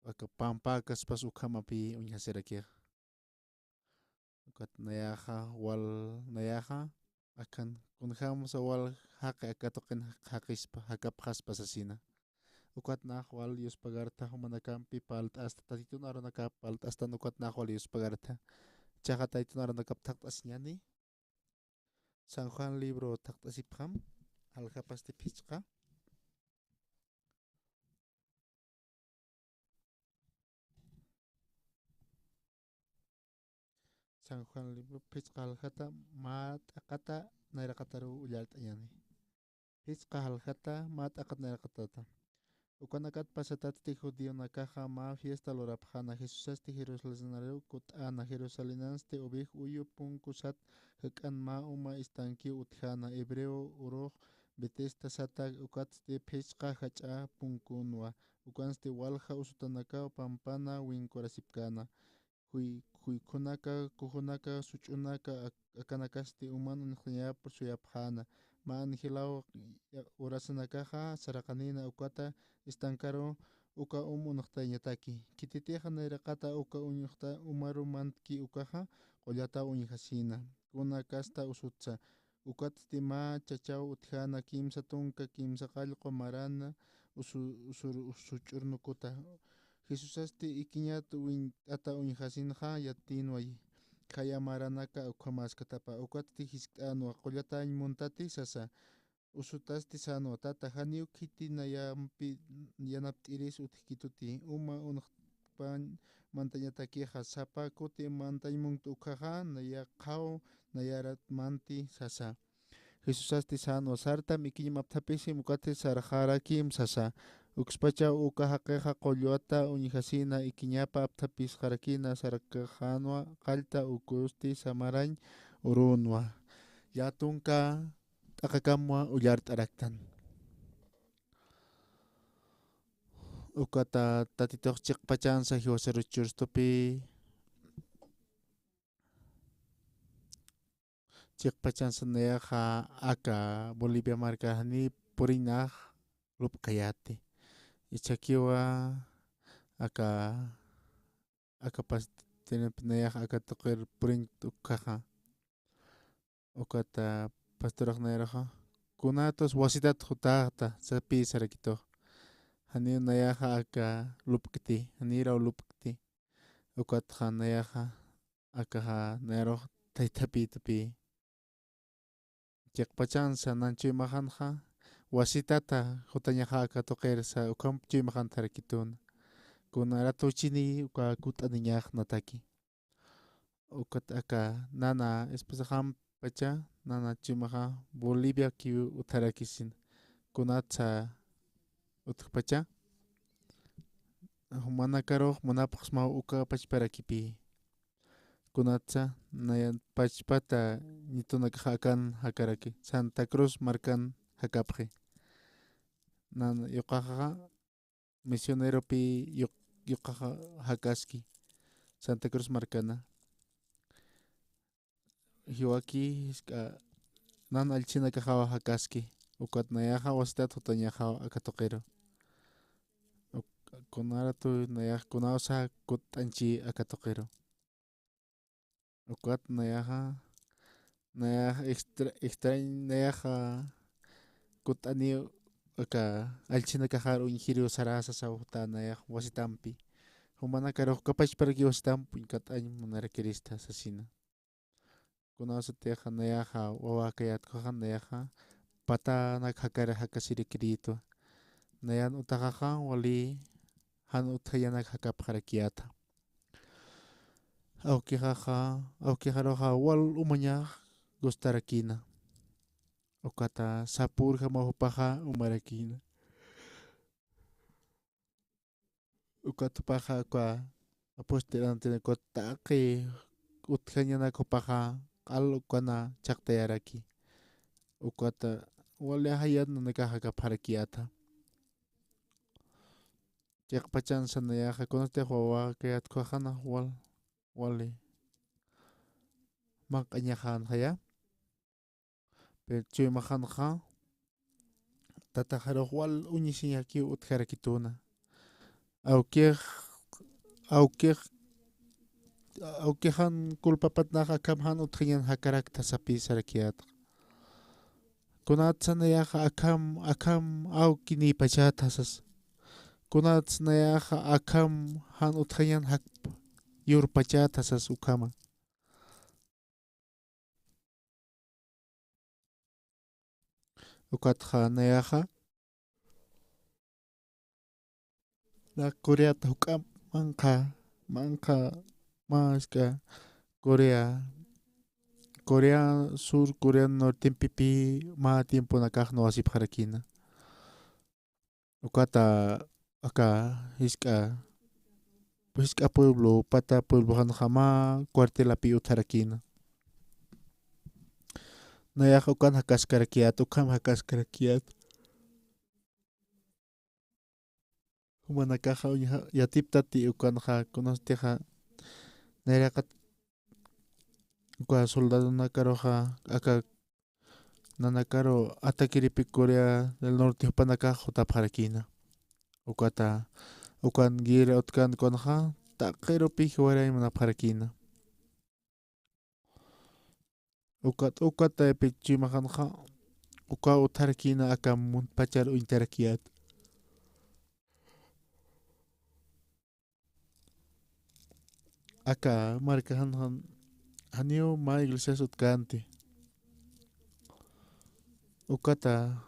aka pampa akaspas ukhamapi uñjasirakixa. Ukat nayaxa, wal nayaxa, akan kunjamsa wal jaqi aka tuqin jaqispa, jakapxaspa sasina. Ukat nax wal yuspagartha jumanakampi parlt'asta, Tatitun arunakap parlt'astan ukat nax wal yuspagartha. Chaxa Tatitun arunakap thaqt'asiñani. San Juan libro thaqt'asipxam, aljapasti phichqa. San Juan libro phichqa aljata, mä t'aqata nayraqataru ullart'añani. Phichqa aljata, mä t'aqata nayraqatata. Ukanakat pasatatti judionakaxa mä fiesta lurapxäna, Jesusasti Jerusalemaru kutt'äna, Jerusalenansti Uwij uyu punku sat jak'an mä uma estanqueo utjäna, hebreo urux Betesda sata, ukatsti phichqa jach'a punkunwa, ukansti walja usutanakaw pampana winkurasipkäna. Juy-, juyk'unaka, kujunaka, such'unaka, ak-, akanakasti uman unxtañap suyapxäna. Mä angelaw ya-, urasanakaxa saraqanïna ukata estancaru uka um unxtañataki. Khititixa nayraqata uka uñuxta umaru mantki ukaxa qullata uñjasïna. Kunakasta usutsa. Ukatsti mä chachaw utjäna kimsa tunka kimsa qallqu marana usu-, usur-, usuch'urnukuta. Jesusasti ikiñat uñt'ata uñjasinxa yatïnwayi. Khaya maranaka ukhamäskatapa. Ukatsti jiskt'änwa, qullatañ muntati sasa. Usutasti sänwa, tata, janiw khiti nayampi yanapt'iris utjkituti, uma unxtpañ mantañatakixa, sapa kuti mantañ munkt ukhaxa, naya qhaw nayarat manti sasa. Jesusasti sänwa, sartam ikiñam apthapisim, ukatsti sarxarakim sasa. Ukspachaw uka jaqixa qullata uñjasïna, ikiñapa apthapisxarakïna, sarkaxänwa qallta ukusti samarañ urunwa. Ya tunka t'aqakamwa ullart'araktan. Ukata Tatitux chiqpachansa jiwasaruchurstupi, chiqpachansa nayaxa aka Bolivia marka jani purinax lupkayäti. Ichhakiwa aka, aka pastorap nayaxa aka tuqir purinkt ukhaxa. Ukata pastorax nayaruxa, kunatus wasitat jutaxta sapï sarakitux. Janiw nayaxa aka lupkti, janiraw lupkti. Ukatxa nayaxa akaxa nayarux taytapïtapï. Chiqpachansa nan chuymaxanxa, wasitata jutañaxa aka tuqirsa, ukham chuymaxantharakituna. Kuna ratuchini uka kutt'aniñaxnataki. Ukat aka nana esposaxamp Ukatpacha nana chuymaxa Boliviakiw utjarakisina. Kunatsa utjpacha, jumanakarux munapxsmaw uka pachparakipï. Kunatsa nayan pachpata ñitunakaxa akan jakaraki, Santa Cruz markan jakapxi. Nan yuqaxa misioneropï yuq-, yuqaxa jakaski Santa Cruz markana. Jiwaki jisk'a nan allchhinakaxaw jakaski, ukat nayaxa wasitat jutañaxaw aka tuqiru. Uk-, kunaratu nayax kunawsa kutt'añchi aka tuqiru. Ukat nayaxa, nayax extra-, extrañ-, nayaxa kutt'aniw aka allchhinakaxar uñjiriw sarasa sasaw juta nayax wasitampi. Jumanakarux uka pachparaki wasitamp uñkat'añ munarakirista sasina. Kunawsatixa nayaxa wawäkayätkuxa nayaxa patanak jakar jakasirakirïtwa. Nayan utaxaxa wali jan utjañanak jakapxarakiyäta. Awkixaxa, awkixaruxa wal umañax gustarakïna. Ukata sapürjamaw jupaxa umarakïna. Ukat jupaxa uka apóstol Antonio ukat taqi utjañanak jupaxa q'al ukana chhaqtayaraki. Ukata wali jayan nanakax jakapxarakiyäta. Chiqpachansa nayaxa kunatix wawäkayätkuxana wal, wali manq'añaxänxaya. Pero chuymaxanxa tataxarux wal uñisiñakiw utjarakituna. Awkix, awkix, awkixan culpapatnax akham jan utjañan jakarakta sapï sarakiyätxa. Kunatsa nayaxa akham, akham awkinïpachäta sasa. Kunatsa nayaxa akham jan utjañan jakp-, yurpachäta sasa ukhama. Ukatxa nayaxa na Coreata juk'amp manqha, manqha mä jisk'a Corea, Corea Sur, Corea Nortempipï mä tiemponakax nuwasipxarakïna. Ukata aka jisk'a, jisk'a pueblo, pata puebloxanxa mä cuartelapï utjarakïna. Nayax ukan jakaskarakiyät, ukham jakaskarakiyät. Jumanakaxa uñja yatiptati ukanxa, kunatstixa nayraqat uka soldadonakaruxa aka nanakaru ataqueripi Corea del Norte jupanakax jutapxarakïna. Ukata, ukan guerra utjkän ukanxa taqirupi jiwarañ munapxarakïna. Ukat, ukat taypi chuymaxanxa uka utjarakïna aka muntpachar uñtarakiyät. Aka markaxanxan janiw mä iglesias utjkänti. Ukata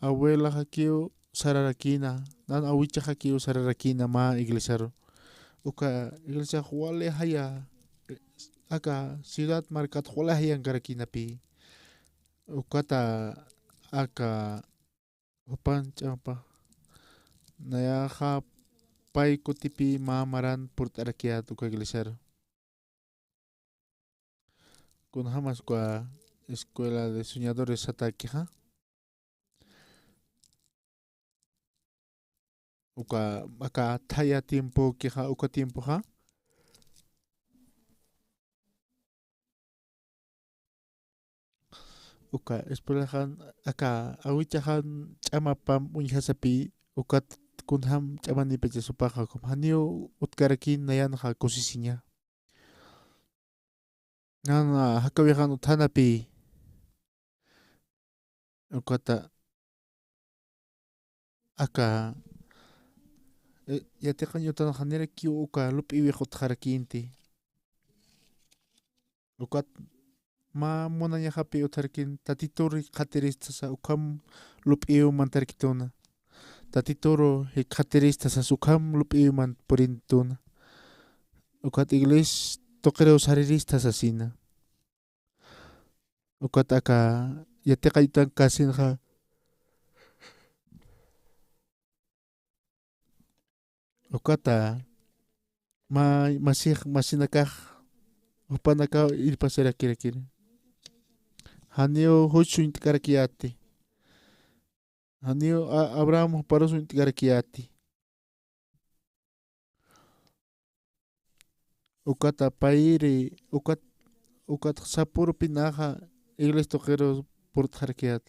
abuelaxakiw sararakïna, nan awichaxakiw sararakïna mä iglesiaru. Uka iglesiax wali jaya, aka ciudad markat wali jayankarakïnapï. Ukata aka jupan ch'amapa nayaxa pay kutipï mä maran purt'arakiyät uka iglesiaru. Kunjamas uka Escuela de Soñadores satakixa. Uka, aka thaya tiempokixa, uka tiempoxa. Uka escuelaxan, aka awichaxan ch'amapamp uñjasapï, ukat kunjam ch'amanïpachas jupaxa, ukham janiw utjkarakïn nayanxa kusisiña. Nana jakawixan utjanapï. Ukata aka, eh, yatiqañ utanxa janirakiw uka lup'iwix utjarakïnti. Ukat mä munañaxapï utjarakïn, Tatitur jikxatirista sasa ukham lup'iw mantarakituna. Tatituru jikxatirista sasa ukham lup'iw mant purintuna. Ukat iglesia tuqiriw sarirista sasina. Ukat aka yatiqañ utankasinxa, ukata mä masix masinakax jupanakaw irpasirakirakiri. Janiw juch suñt'karakiyäti. Janiw a-, Abraham juparus uñt'karakiyäti. Ukata payri, ukat, ukat sapürpi naxa iglesia tuqiru purt'xarakiyät.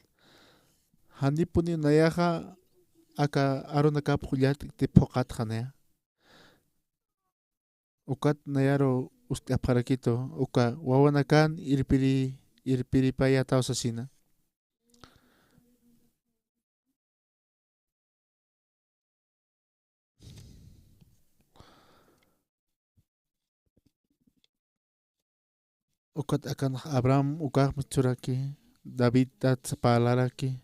Janipuniw nayaxa aka arunakap qullat'kti phuqhatxa naya. Ukat nayaru ust'apxarakitu, uka wawanakan irpiri, irpiripayätaw sasina. Ukat akan Abraham ukax mistsuraki, Davidtat parlaraki,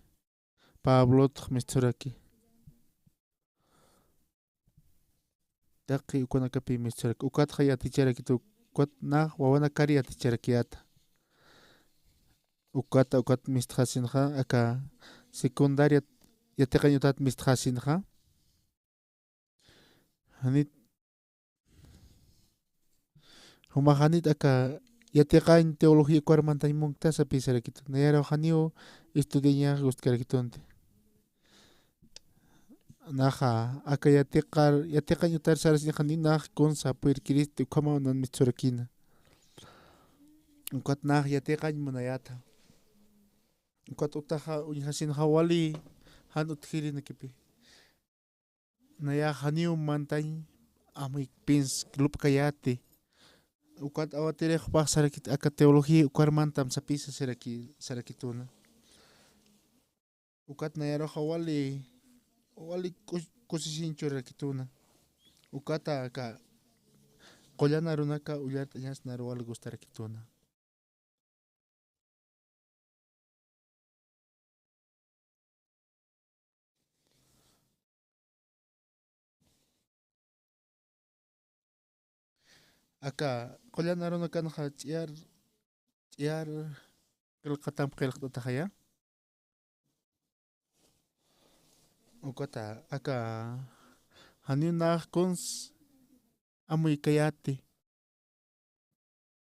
Pablotx mistsuraki. Taqi ukanakapi mistsuraki. Ukatxa yaticharakitu, ukat nax wawanakar yaticharakiyäta. Ukata, ukat mistxasinxa, aka secundaria yatiqañ utat mistxasinxa. Janit, jumax janit aka yatiqañ teología ukar mantañ munktasa pï sarakitu. Nayaru janiw estudiañax gustkarakitunti. Naxa, aka yatiqar, yatiqañ utar sarasinxa janiw nax kuns sapïr Cristo ukhamaw nan mistsurakina. Ukat nax yatiqañ munayäta. Ukat utaxa uñjasinxa wali jan utjirinakipi. Nayax janiw mantañ amuypins lup'kayäti. Ukat awatirix jupax sarakit aka teología ukar mantam sapisa saraki-, sarakituna. Ukat nayaruxa wali, wali kus-, kusisiñ churarakituna. Ukata aka qullan arunaka ullart'añas naru wali gustarakituna. Aka qullan arunakanxa ch'iyar, ch'iyar qillqatam qillqt'ataxaya. Ukata aka janiw nax kuns amuykayäti.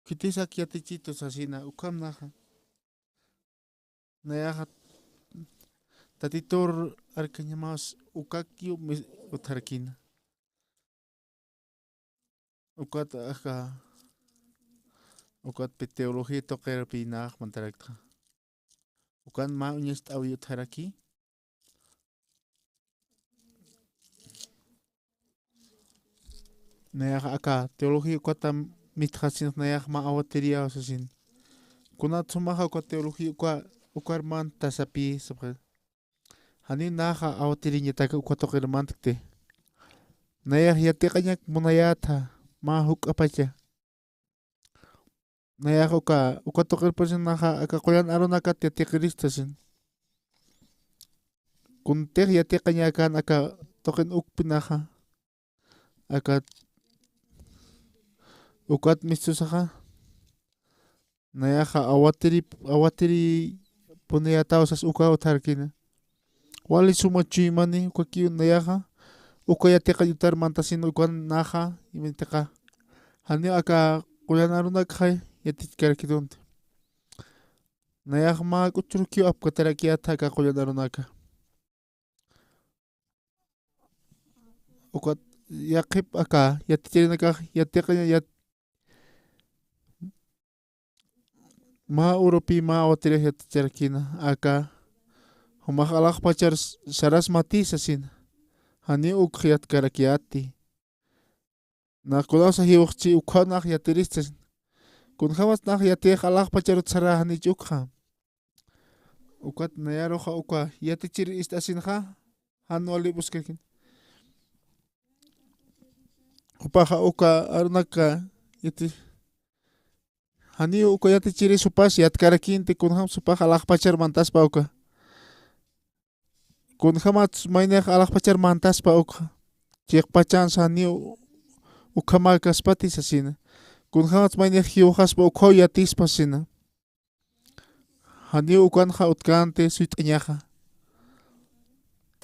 Khitisak yatichitu sasina, ukham naxa. Nayaxa Tatitur arkañamaws ukakiw mis-, utjarakina. Ukat aka, ukatpi teología tuqirpi nax mantaraktxa. Ukan mä uñacht'äwi utjaraki. Nayaxa aka teología ukata mistxasinx nayax mä awatiriyaw sasin. Kunat sumaxa uka teología uka, ukar mantasapï sapxi. Janiw naxa awatiriñataki uka tuqir mantkti. Nayax yatiqañak munayätxa mä juk'apacha. Nayax uka, uka tuqirpachan naxa aka qullan arunakat yatiqiristu sasin. Kuntix yatiqañäkän aka tuqin ukpi naxa. Aka ukat mistusaxa. Nayaxa awatiri, awatiripuniyätaw sas uka utjarkina. Wali suma chuymani ukakiw nayaxa, uka yatiqañ utar mantasin ukan naxa, imanitixa. Janiw aka qullan arunakxa yatichkarakitunti. Nayax mä k'uchurukiw apkatarakiyätxa aka qullan arunaka. Ukat yaqhip aka yatichirinakax yatiqañ yat-, mä urupi mä awatirix yaticharakina, aka jumax alaxpachar s-, sarasmati sasina. Janiw ukx yatkarakiyäti. Nax kunasa jiwxchi ukxa nax yatiristu sasin. Kunjämas nax yatix alaxpacharut sara janich ukxa. Ukat nayaruxa uka yatichir ist'asinxa, jan wali buscakin. Jupaxa uka arunaka yati-, janiw uka yatichiris jupas yatkarakinti kunjämas jupax alaxpachar mantaspa uka. Kunjämats maynix alaxpachar mantaspa ukxa. Chiqpachansa janiw ukhamäkaspati sasina. Kunjämats maynix jiwxaspa ukxaw yatispa sasina. Janiw ukanxa utkanti suyt'añaxa.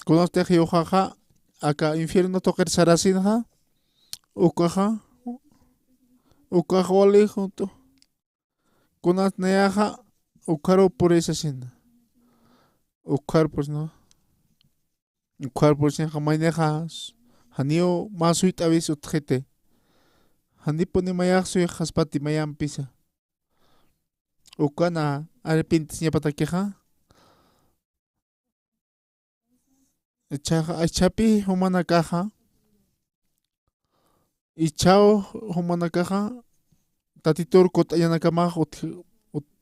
Kunatix jiwxaxa aka infierno tuqir sarasinxa, ukaxa, ukax wali junto. Kunat nayaxa ukharu puri sasina. Ukharu puri, ¿no? Ukharu purisinxa maynixa janiw mä suyt'awis utjiti. Janipuni mayax suyxaspati mayampisa. Ukana arrepentisiñapatakixa. Ichhaxa, ichhapi jumanakaxa, ichhaw jumanakaxa, Tatitur kutt'añanakamax utj-, ut-,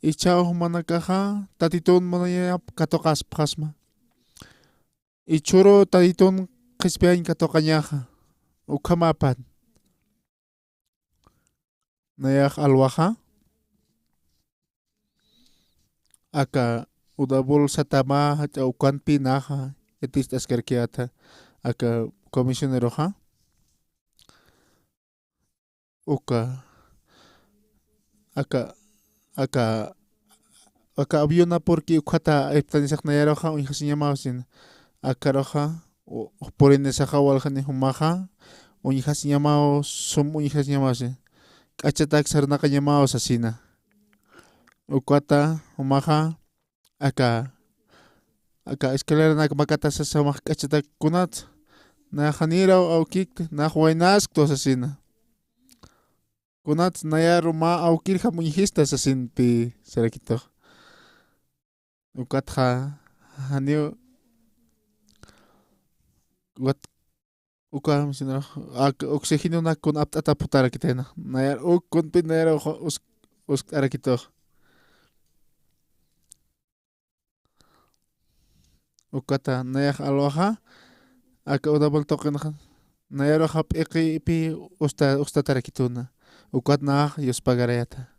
ichhaw jumanakaxa, Tatitun munayap katuqaspxasma. Ichhüru Tatitun qhispiyañ katuqañaxa, ukhamapan. Nayax alwaxa. Aka Udabul Satama jach'a ukanpi naxa yaticht'askarakiyäta aka comisioneroxa. Uka, aka, aka, aka aviona porque ukhata irptanisax nayaruxa uñjasiñamaw sin. Akaruxa, u-, purinisaxa waljani jumaxa, uñjasiñamaw, sum uñjasiñamaw sin. K'achatak sarnaqañamaw sasina. Ukata, jumaxa, aka, aka escaleranak makata sasa jumax k'achatak kunat. Nax janiraw awkikta, nax waynasktu sasina. Kunat nayaru mä awkirjam uñjista sasinpi sarakitux. Ukatxa, janiw, ukat, uka, sino, ak-, oxigenonak kun apt'ata putarakitayna. Nayar, uk, kunpi nayar, uj-, us-, uskt'arakitux. Ukata nayax alwaxa, aka Udabul tuqinxa, nayaruxa p'iqipi usta-, ustatarakituna. Ukat nax yuspagarayata.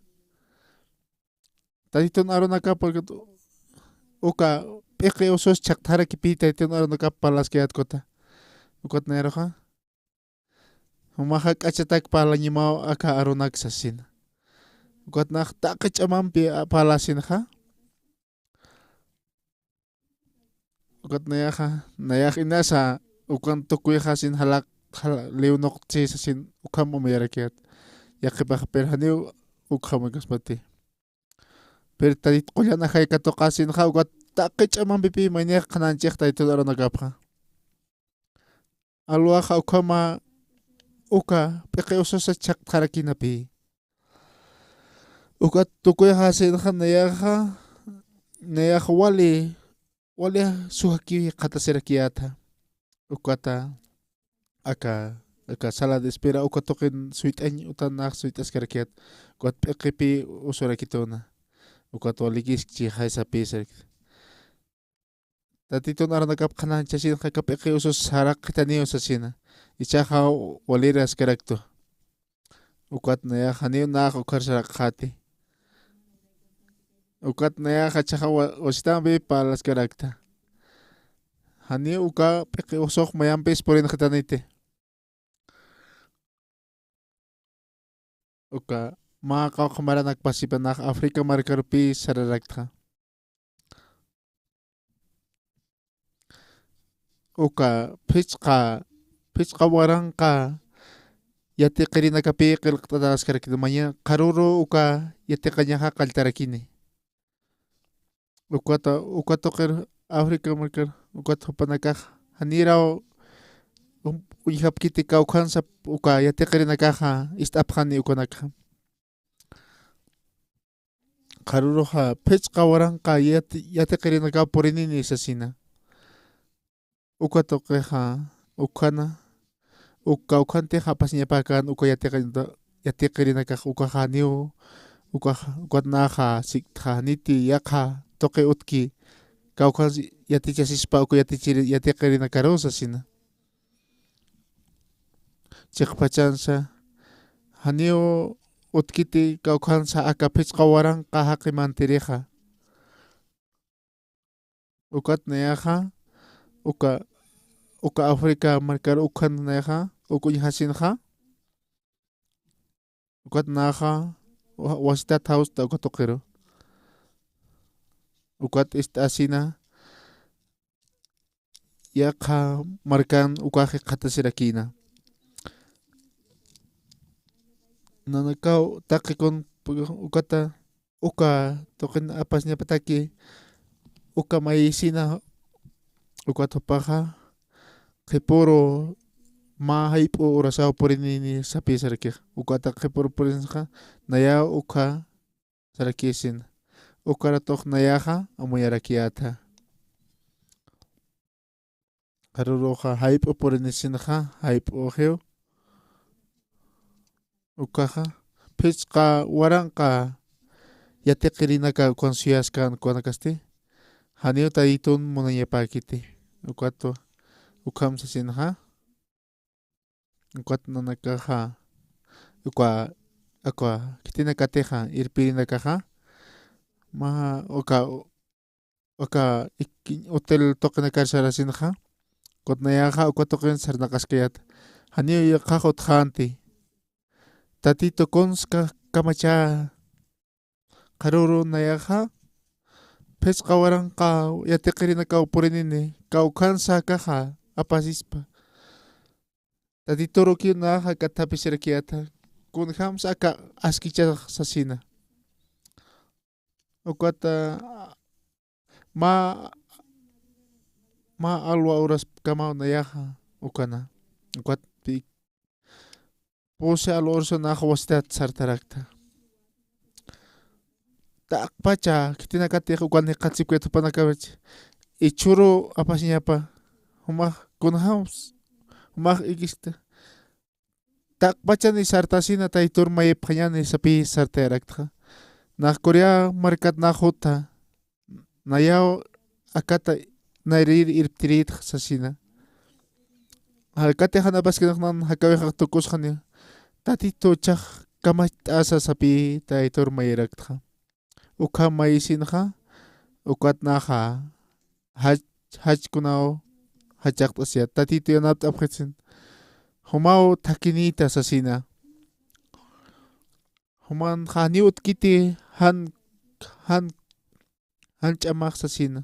Tatitun arunakap, uka p'iqi usus chhaqtharakipï Tatitun arunakap parlaskayät kuta. Ukat nayaruxa. Jumaxa k'achatak parlañamaw aka arunak sasina. Ukat nax taqi ch'amampi, a, parlasinxa. Ukat nayaxa, nayax inasa, ukan tukuyxa sin jalaq, jala-, liw nuqt'si sasin, ukham umayarakiyät. Yaqhipax, pero janiw ukham ukaspati. Pero Tatit qullan ajay katuqasinxa, ukat taqi ch'amampipï maynixa qhanañchix Tatitun arunakapxa. Alwaxa ukhama uka p'iqi ususa chhaqtxarakinapï. Ukat tukuyxasinxa nayaxa, nayax wali, wali sujakiw jikxatasirakiyäta. Ukata aka, aka sala de espera, uka tuqin suyt'añ, utan nax suyt'askarakiyät. Ukat p'iqipï usurakituna. Ukat walikiskchi jaysapï sarakit. Tatitun arunakap qhanañchasinxa aka p'iqi usus saraqitaniw sasina. Ichhaxa waliraskaraktu. Ukat nayax janiw nax ukhar saraqxäti. Ukat nayax jichhaxa wa-, wasitampi parlaskarakta. Janiw uka p'iqi usux mayampis purinxitaniti. Uka mä qawqha maranak pasipanax África markarupï sararaktxa. Uka phichqa, phichqa waranqa yatiqirinakapï qillqt'ataskarakini, maña qharüru uka yatiqañaxa qalltarakini. Ukata, uka tuqir África markar, ukat jupanakax janiraw, um, uñjapkiti kawkhansa uka yatiqirinakaxa ist'apxani ukanakxa. Qharüruxa phichqa waranqa yati-, yatiqirinakaw purinini sasina. Uka tuqixa, ukhana, uk kawkhantixa apasiñapäkän uka yatiqi-, yatiqirinakax ukaxa janiw, ukax, ukat naxa siktxa, niti yaqha tuqi utki, kawkhan yatichasispa uka yatichiri-, yatiqirinakaru sasina. Chiqpachansa, janiw utkiti kawkhansa aka phichqa waranqa jaqi mantirixa. Ukat nayaxa, uka, uka África markar ukhan nayaxa, uk uñjasinxa. Ukat naxa, wa-, wasitat jawsta uka tuqiru. ukat ist'asina, yaqha markan ukax jikxatasirakïna. Nanakaw taqikun ukata, uka tuqin apasiñapataki, uka mayisina, ukat jupaxa, qhipüru mä jayp'u urasaw purinini sapï sarakix. Ukata qhipüru purinxa, nayaw ukha sarakïsina. Uka ratux nayaxa amuyarakiyäta. Qharüruxa jayp'u purinisinxa, jayp'uxiw. Ukaxa, phisqa waranqa yatiqirinaka ukan suyaskän ukanakasti, janiw Taytun munañapäkiti. Ukat, ukham sasinxa, ukat nanakaxa, uka, uka khitinakatixa, irpirinakaxa, mä, uka, uka, ik-, hotel tuqinakar sarasinxa, ukat nayaxa, uka tuqin sarnaqaskayät. Janiw yaqhax utjänti. Tatitu kunsa kamachä, qharüru nayaxa, phisqa waranqa yatiqirinakaw purinini, kawkhansa akaxa apasispa. Tatiturukiw nayaxa kathapisirakiyäta, kunjamsa aka askichax sasina. Ukata, mä, mä alwa uraskamaw nayaxa ukana. Ukat pi, pusi alwa urasa nax wasitat sartarakta. Taqpacha khitinakatix ukan jikxatasipkit jupanakapach. Jichhüru apasiñapa. Jumax kunjams, jumax ikista. Taqpachani sartasina, Taytur mayipxañani sapï sartayaraktxa. Nax Corea markat nax jutha. Nayaw akata nayrïr irptirïtxa sasina. Jalkati jan apaskinax nan jakawixax tukusxani. Tatitu jichhax kamacht'asa sapï Taytur mayiraktxa. Ukham mayisinxa, ukat naxa, jach, jachkunaw jachaqt'asiyät. Tatitu yanapt'apxisin. Jumaw thakhinïta sasina. Juman janiw utkiti jan, jan, jan ch'amax sasina.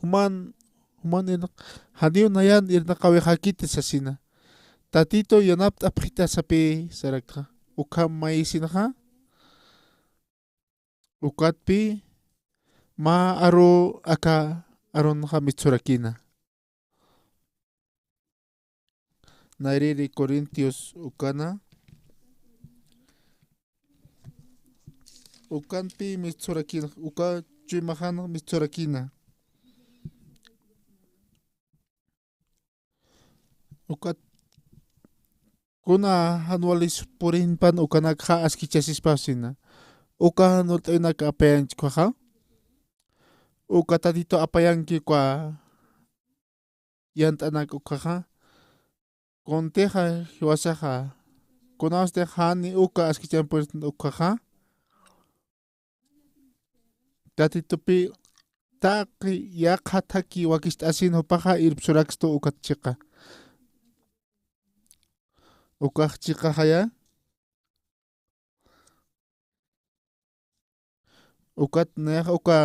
Juman, juman irnaq, janiw nayan irnaqawixäkiti sasina. Tatitu yanapt'apxita sapï saraktxa. Ukham mayisinxa. Ukatpï mä aru aka arunxa mistsurakïna. Nayrïri Corintios ukana. Ukanpï mistsurakïna, uka chuymaxan mistsurakïna. Ukat kuna jan walis purinpan ukanakxa askichasispa sasina. Uka jan walt'awinak apayañchkhaxa. Uka Tatitu apayanki uka yant'anak ukhaxa. Kuntixa jiwasaxa. Kunawstix jani uka askichampuristan ukhaxa. Tatitupï taqi yaqha thakhi wakist'asin jupaxa irpsurakstu ukat chiqa. Ukax chiqaxaya. Ukat nayaxa uka,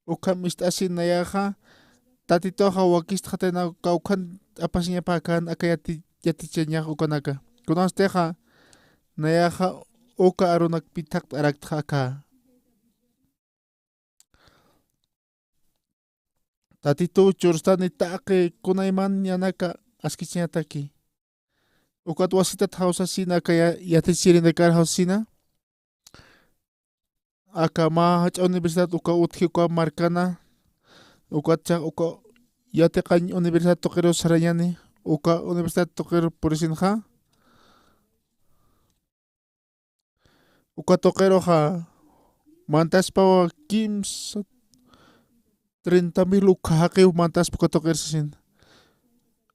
ukham ist'asin nayaxa, Tatituxa wakistxatayna kawkhan apasiñapäkän aka yati-, yatichañax ukanaka. Kunanstixa nayaxa uka arunakpi thaqt'araktxa aka. Tatitu churstani taqi kunayman yanaka askichañataki. Ukat wasitat jawsasina aka ya-, yatichirinakar jawsasina. Aka mä jach'a universidad uka utji uka markana. Ukat chaq uka yatiqañ universidad tuqiru sarañani. Uka universidad tuqiru purisinxa. Uka tuqiruxa mantaspawa kimsa treinta mil ukha jaqiw mantaspa uka tuqir sasin.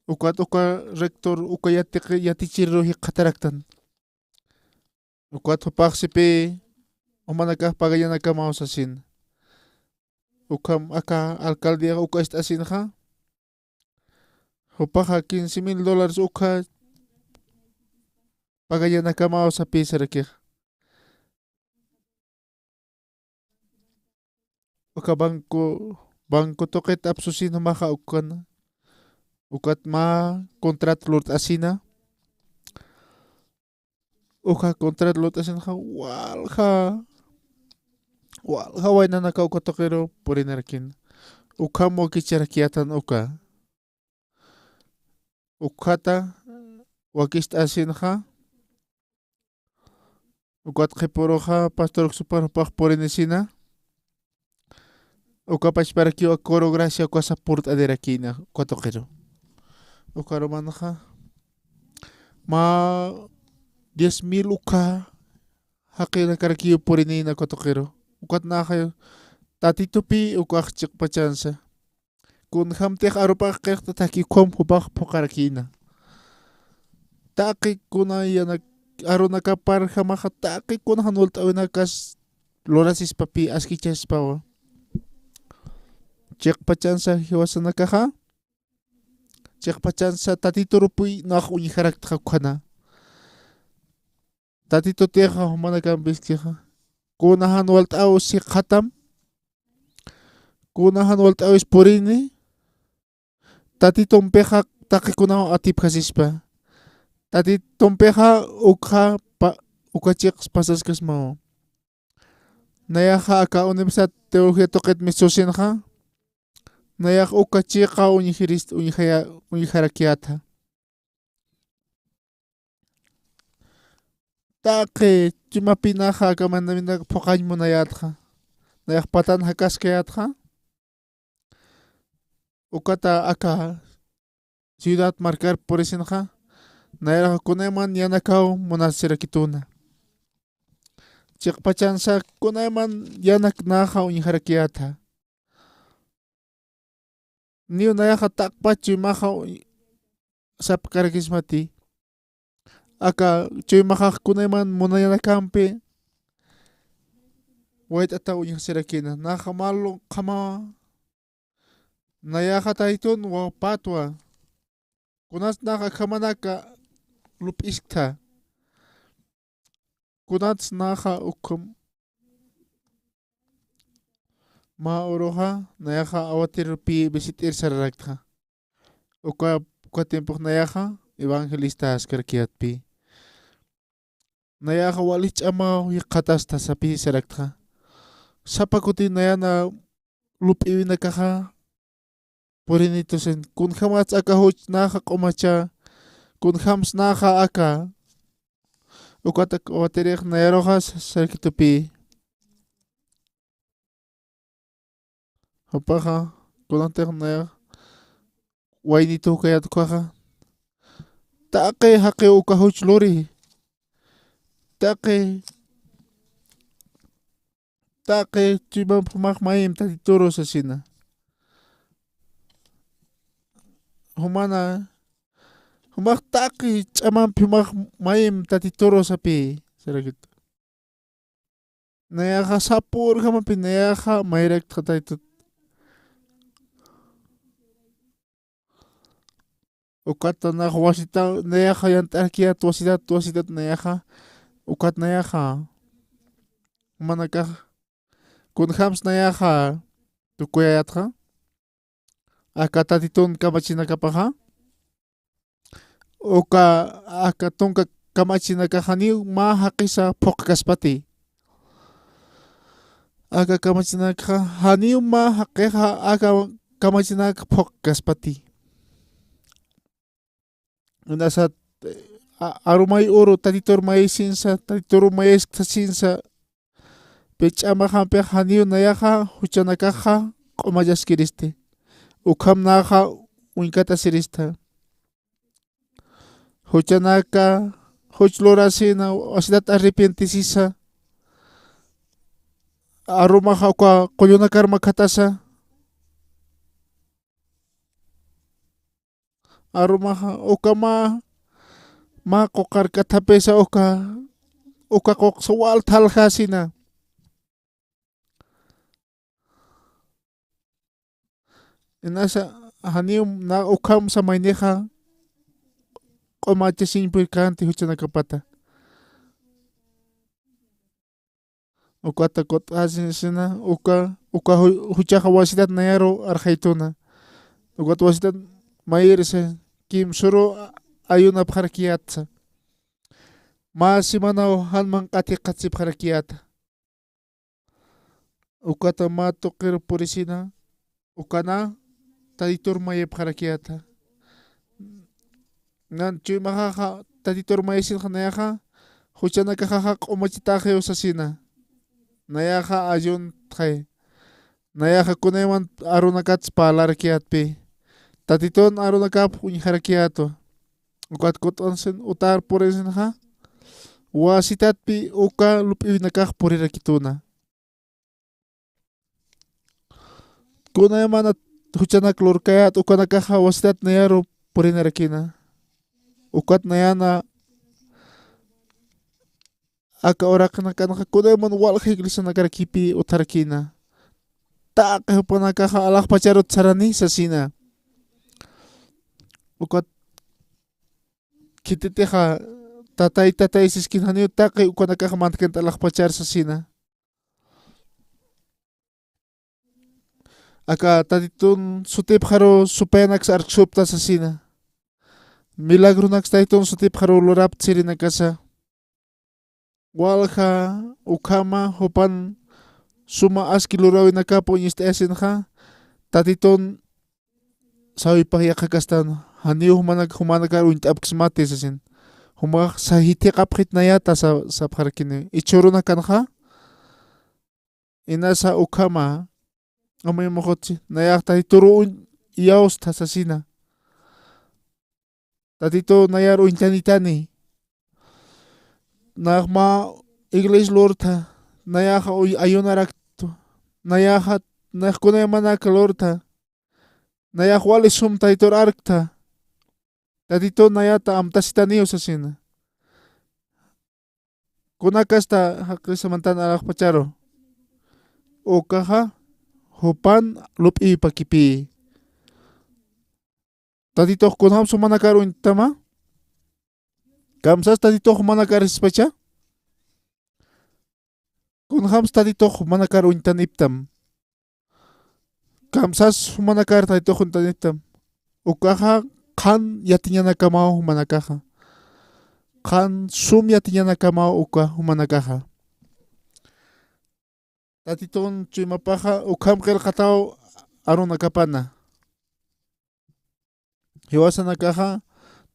Ukat uka rector uka yatiqi-, yatichiriru jikxataraktan. Ukat jupax sipï jumanakax pagañanakamaw sasin. Ukham aka alcaldía uka ist'asinxa. Jupaxa quince mil dólares ukha pagañanakamaw sapï sarakix. uka banco, banco tuqit apsusin jumaxa ukana. Ukat mä contrat lurt'asina. Uka contrat lurt'asinxa walja, walja waynanaka uka tuqiru purinarakina. Ukham wakicharakyätan uka. Ukhata wakicht'asinxa, ukat qhipuruxa pastor Oxupar jupax purinisina, uka pachparakiw Coro Gracia ukasa purt'anirakïna uka tuqiru. Ukarumanxa mä diez mil uka jaqinakarakiw purinïna uka tuqiru. Ukat naxa Tatitupï ukax chiqpachansa. Kunjämtix arupax qillqt'ataki ukham jupax phuqharakïna. Taqi kuna yanak arunakaparjamaxa taqi kuna jan walt'äwinakas lurasispapï askichaspawa. Chiqpachansa jiwasanakaxa, chiqpachansa Tatiturupi nax uñjaraktxa ukhana. Tatitutixa jumanakampiskixa, kuna jan walt'äwis jikxatam, kuna jan walt'äwis purini, Tatitumpixa taqikunaw atipjasispa. Tatitumpixa ukxa pa-, uka chiqs pasaskasmaw. Nayaxa aka Universidad Teología tuqit mistsusinxa, nayax uka chiqa uñjirist-, uñjaya-, uñjarakyäta. Taqi chuymapi naxa aka mandamientonak phuqhañ munayätxa, nayax patan jakaskayätxa, ukata aka ciudad marcar purisinxa, nayraxa kunayman yanakaw munasirakituna. Chiqpachansa kunayman yanak naxa uñjarakyäta. Niw nayaxa taqpach chuymaxa sapkarakismati. Aka chuymaxax kunayman munayanakampi wayt'ataw uñjasirakina. Naxa malu qhamawa. Nayaxa Tatitun wawpatwa. Kunats naxa akhamanaka lup'iskta. Kunats naxa ukham mä uruxa nayaxa Aguatirupi visit'ir sararaktxa. Uka, uka tiempux nayaxa evangelista askarakyätpi. Nayaxa wali ch'amaw jikxatasta sapï saraktxa. Sapa kuti nayana lup'iwinakaxa purinitusin, kunjämats aka juch naxa q'umacha, kunjäms naxa aka, ukat Aguatirix nayaruxa sarakitupï. Jupaxa, kunatix nayax waynitu jukayät ukaxa, taqi jaqiw uka juch luri, taqi Taqi chuymampi jumax mayim Tatituru sasina. Jumana, jumax taqi ch'amampi jumax mayim Tatituru sapï, sarakit. Nayaxa sapürjamapi nayaxa mayraktxa Tatitut. Ukat nax wasita, nayaxa yant'arakiyät wasitat, wasitat nayaxa. Ukat nayaxa. Jumanakax. Kunjams nayaxa. Tukuyayätxa. Aka Tatitun kamachinakapaxa. Uka, aka tunka kamachinakax janiw mä jaqisa phuqkaspati. Aka kamachinakaxa janiw mä jaqixa aka kamachinak phuqkaspati. Inasat, a-, arumay uru Tatitur maysinsa, Tatitur mayiskthasinsa, pï ch'amaxampix janiw nayaxa juchanakaxa q'umachaskiristi. Ukham naxa uñkatasirista. Juchanaka, juch lurasina, wasitat arrepentisisa. Arumaxa uka qullunakar makhatasa. Arumaxa uka mä, mä quqar kathapisa uka, uka quqsa wal thaljasina. Inasa janiw na ukham samaynixa q'umachasiñ purkänti juchanakapata. Ukata kut'asisina, uka, uka ju-, juchaxa wasitat nayaru arxaytuna. Ukat wasitat mayirisa, kimsuru ayunapxarakiyatsa. Mä semanaw jan manq'at jikxatsipxarakiyäta. Ukata mä tuqir purisina, ukana Tatitur mayipxarakiyäta. Nan chuymaxaxa Tatitur mayisinxa nayaxa, juchanakaxaxa q'umachitaxiw sasina. Nayaxa ayuntxay. Nayaxa kunayman arunakats parlarakiyätpï. Tatitun arunakap uñjarakiyätwa. Ukat kut'ansin utar purisinxa, wasitatpï uka lup'iwinakax purirakituna. Kunaymana juchanak lurkayät ukanakaxa wasitat nayaru purinarakina. Ukat nayana aka uraqinakanxa kunayman walja iglesianakarakipï utjarakina. Taqi jupanakaxa alaxpacharut sarani sasina. Ukat khititixa tatay, tatay siskin janiw taqi ukanakaxa mantkant alaxpachar sasina. Aka Tatitun sutipxaru supayanaksa arksupta sasina. Milagronaksa Tatitun sutipxaru lurapta sirinakasa. Walja ukhama jupan suma aski luräwinakap uñist'ayasinxa, Tatitun sawipax yaqhakastan, janiw jumanak, jumanakar uñt'apksmati sasin. Jumax sajithiqapxit nayata sa-, sapxarakini. Ichhurunakanxa, inasa ukhama, amuy muxutsi, nayax Tatituru uñ-, iyawstha sasina. Tatitu nayar uñtanitani. Nax mä iglesia lurtha, nayaxa uy-, ayunaraktu, nayaxa, nax kunaymanak lurtha, nayax wali sum Tatitur arktha. Tatitu nayata amtasitaniw sasina. Kunakasta jaqisa mantan alaxpacharu. Ukaxa jupan lup'ipakipï. Tatitux kunjams jumanakar uñtama? Kamsas Tatitux jumanakar sispacha? Kunjams Tatitux jumanakar uñtaniptam? Kamsas jumanakar Tatitux uñtaniptam? Ukaxa qhan yatiñanakamaw jumanakaxa. Qhan sum yatiñanakamaw uka jumanakaxa. Tatitun chuymapaxa ukham qillqataw arunakapana. Jiwasanakaxa,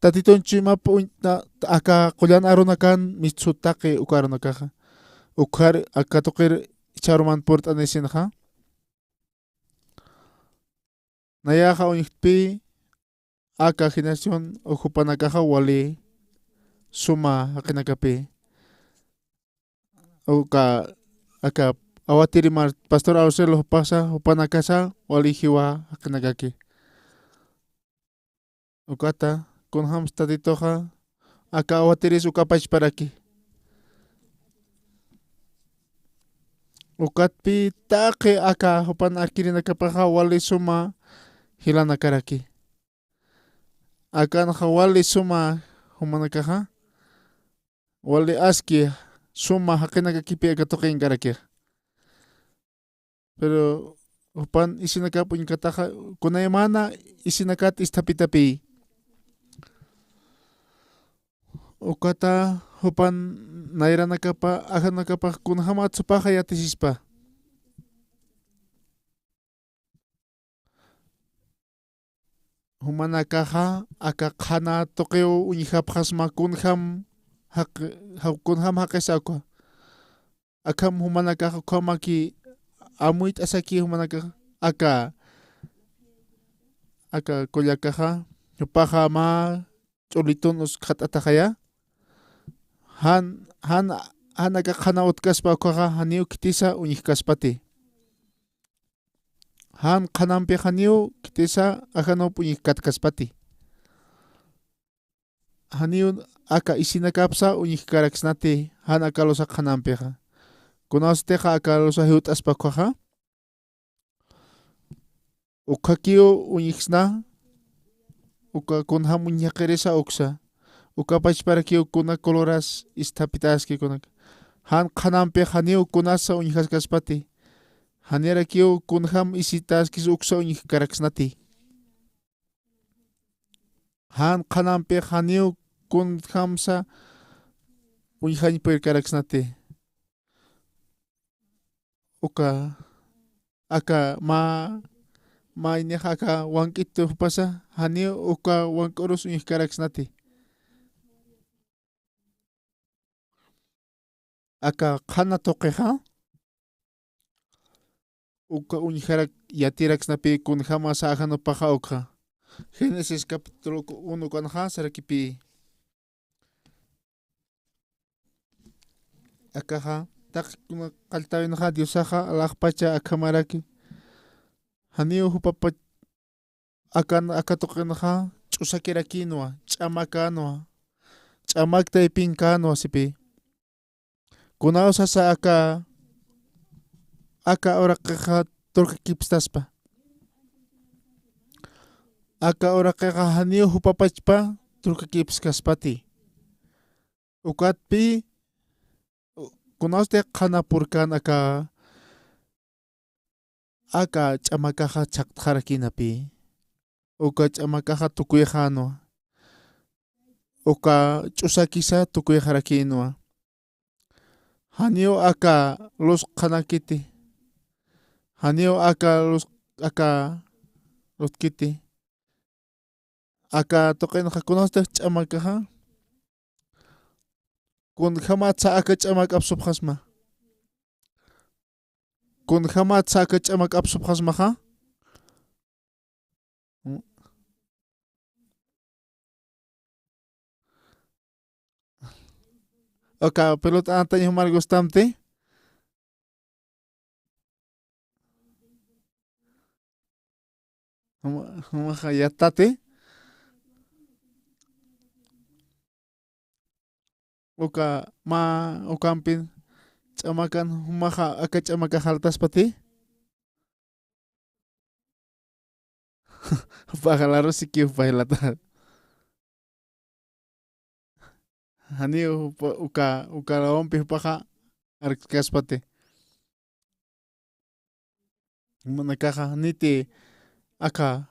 Tatitun chuymap uñ-, ta-, aka qullan arunakan mistsu taqi uka arunakaxa. Ukhar aka tuqir ichharuman purt'anisinxa. Nayaxa uñjtpï aka generación uka jupanakaxa wali suma jaqinakapï. Uka, aka, awatiri mar, pastor Auselo jupasa, jupanakasa, wali jiwa jaqinakaki. Ukata, kunjams Tatituxa, aka awatiris uka pachparaki. Ukatpï taqi aka jupan arkirinakapaxa wali suma jilanakaraki. Akanxa wali suma jumanakaxa, wali aski suma jaqinakakipï aka tuqinkarakixa. Pero jupan isinakap uñkataxa, kunaymana isinakat isthapitapï. Ukata jupan nayranakapa, ajanakapax kunjamat supaxa yatisispa. Jumanakaxa aka qhana tuqiw uñjapxasma kunjam jaq-, ja-, kunjam jaqisa uka. Akham jumanakaxa ukhamaki amuyt'asaki jumanakaxa aka, aka kullakaxa, jupaxa mä ch'ulitun uskxat'ataxaya. Jan, jan, jan aka qhana utkaspa ukaxa janiw khitisa uñjkaspati. Jan qhanampix janiw khitisa ajanup uñjkatkaspati. Janiw aka isinakapsa uñjkaraksnati jan aka lusa qhanampixa. Kunawsatixa aka lusa jiwt'aspa ukaxa. Ukhakiw uñjksna, uka kunjam uñjaqirisa uksa. Uka pachparakiw kuna coloras isthapitaski kunak. Jan qhanampix janiw kunasa uñjaskaspati. Janirakiw kunjam isitäskis uksa uñjkaraksnati. Jan qhanampix janiw kunjamsa uñjañ purkaraksnati. Uka, aka mä, mä inix aka wank'it jupasa, janiw uka wank'urus uñjkaraksnati. Aka qhana tuqixa, uka uñjarak yatiraksnapï kunjamasa ajan jupaxa ukxa. Génesis capítulo uno ukanxa sarakipï. Akaxa, taqi kuna qalltäwinxa Diosaxa alaxpacha akhamaraki. Janiw jupapach akan, aka tuqinxa ch'usakirakïnwa, ch'amakänwa, ch'amak taypinkänwa sipï. Kunawsasa aka, aka uraqixa turkakipstaspa. Aka uraqixa janiw jupapachpa turkakipskaspati. Ukatpï, kunawsti qhanapurkän aka, aka ch'amakaxa chhaqtxarakïnapï. Uka ch'amakaxa tukuyxänwa. Uka ch'usakisa tukuyxarakïnwa. Janiw aka luz qhanakiti. Janiw aka luz, aka luzkiti. Aka tuqinxa kunastix ch'amakaxa. Kunjamatsa aka ch'amak apsupxasma. Kunjamatsa aka ch'amak apsupxasmaxa. Uka pelota antañ jumar gustamti. Juma, jumaxa yatati. Uka mä, ukampin ch'amakan, jumaxa aka ch'amakax jaltaspati. Jupaxa larusiki jupa jilata. Janiw jupa, uka, uka lawampi jupaxa arkkaspati. Jumanakaxa niti aka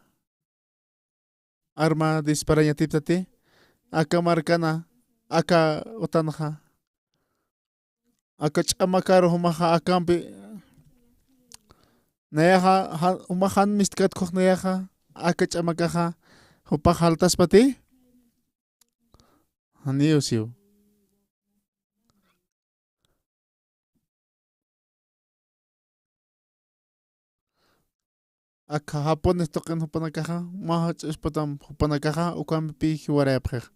arma disparañatiptati, aka markana, aka utanxa, aka ch'amakaru jumaxa akampi, nayaxa, ja-, jumax jan mistkat ukkhax nayaxa, aka ch'amakaxa, jupax jaltaspati, janiw siw. Aka japones tuqin jupanakaxa, mä jach'a ispatam jupanakaxa, ukampipï jiwarayapxix.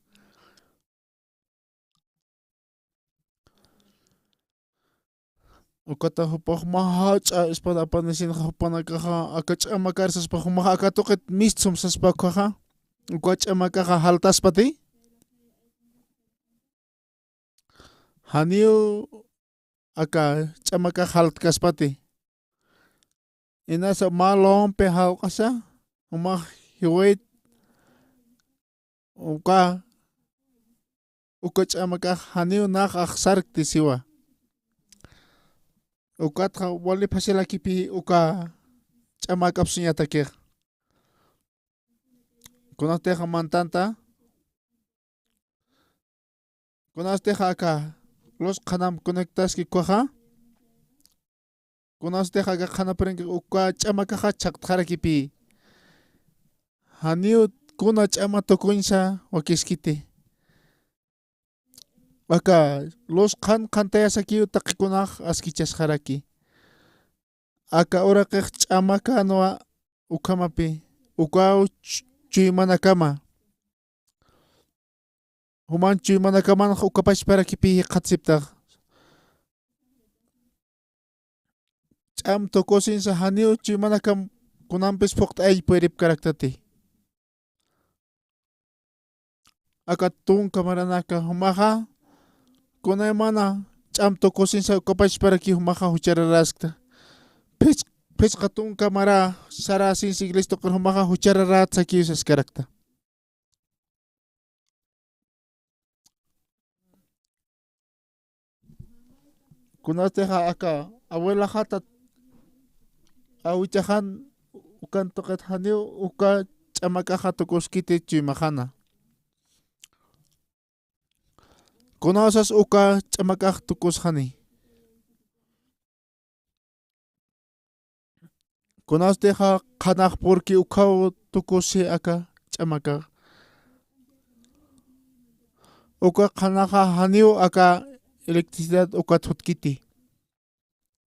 Ukata jupax mä jach'a ispat apanisinxa jupanakaxa, aka ch'amakar saspa jumaxa, aka tuqit mist sum saspa ukkhaxa, uka ch'amakaxa jaltaspati. Janiw aka ch'amakax jaltkaspati. Inasa mä lawampi jawq'asa, jumax jiwayt uka, uka ch'amakax janiw nax axsarkti siwa. Ukatxa wali phaxilakipï uka ch'amak apsuñatakix. Kunatix mantanta, kunatix aka luz qhanamp conectaski ukkhaxa, kunatix aka qhanapurinki uka ch'amakaxa chhaqtxarakipï. Janiw kuna ch'ama tukuñsa wakiskiti. Aka luz qhan qhantayasakiw taqikunax askichasxaraki. Aka uraqix ch'amakänwa ukhamapi, ukaw ch-, chuymanakama. Juman chuymanakamanx ukapachparakipï jikxatsiptax. Ch'am tukusinsa janiw chuymanakam kunampis phuqt'ay puripkaraktati. Aka tunka maranaka jumaxa, kunaymana ch'am tukusinsa ukapachparaki jumaxa juchararaskta. Phich-, phichqa tunka mara sarasinsa iglesia tuqir jumaxa juchararätsakiw saskarakta. Kunatixa aka abuelaxa tat-, awichaxan ukan tuqit janiw uka ch'amakaxa tukuskiti chuymaxana. Kunasas uka ch'amakax tukusxani. Kunatixa qhanax purki ukhaw tukusi aka ch'amakax. Uka qhanaxa janiw aka electricidad ukat jutkiti.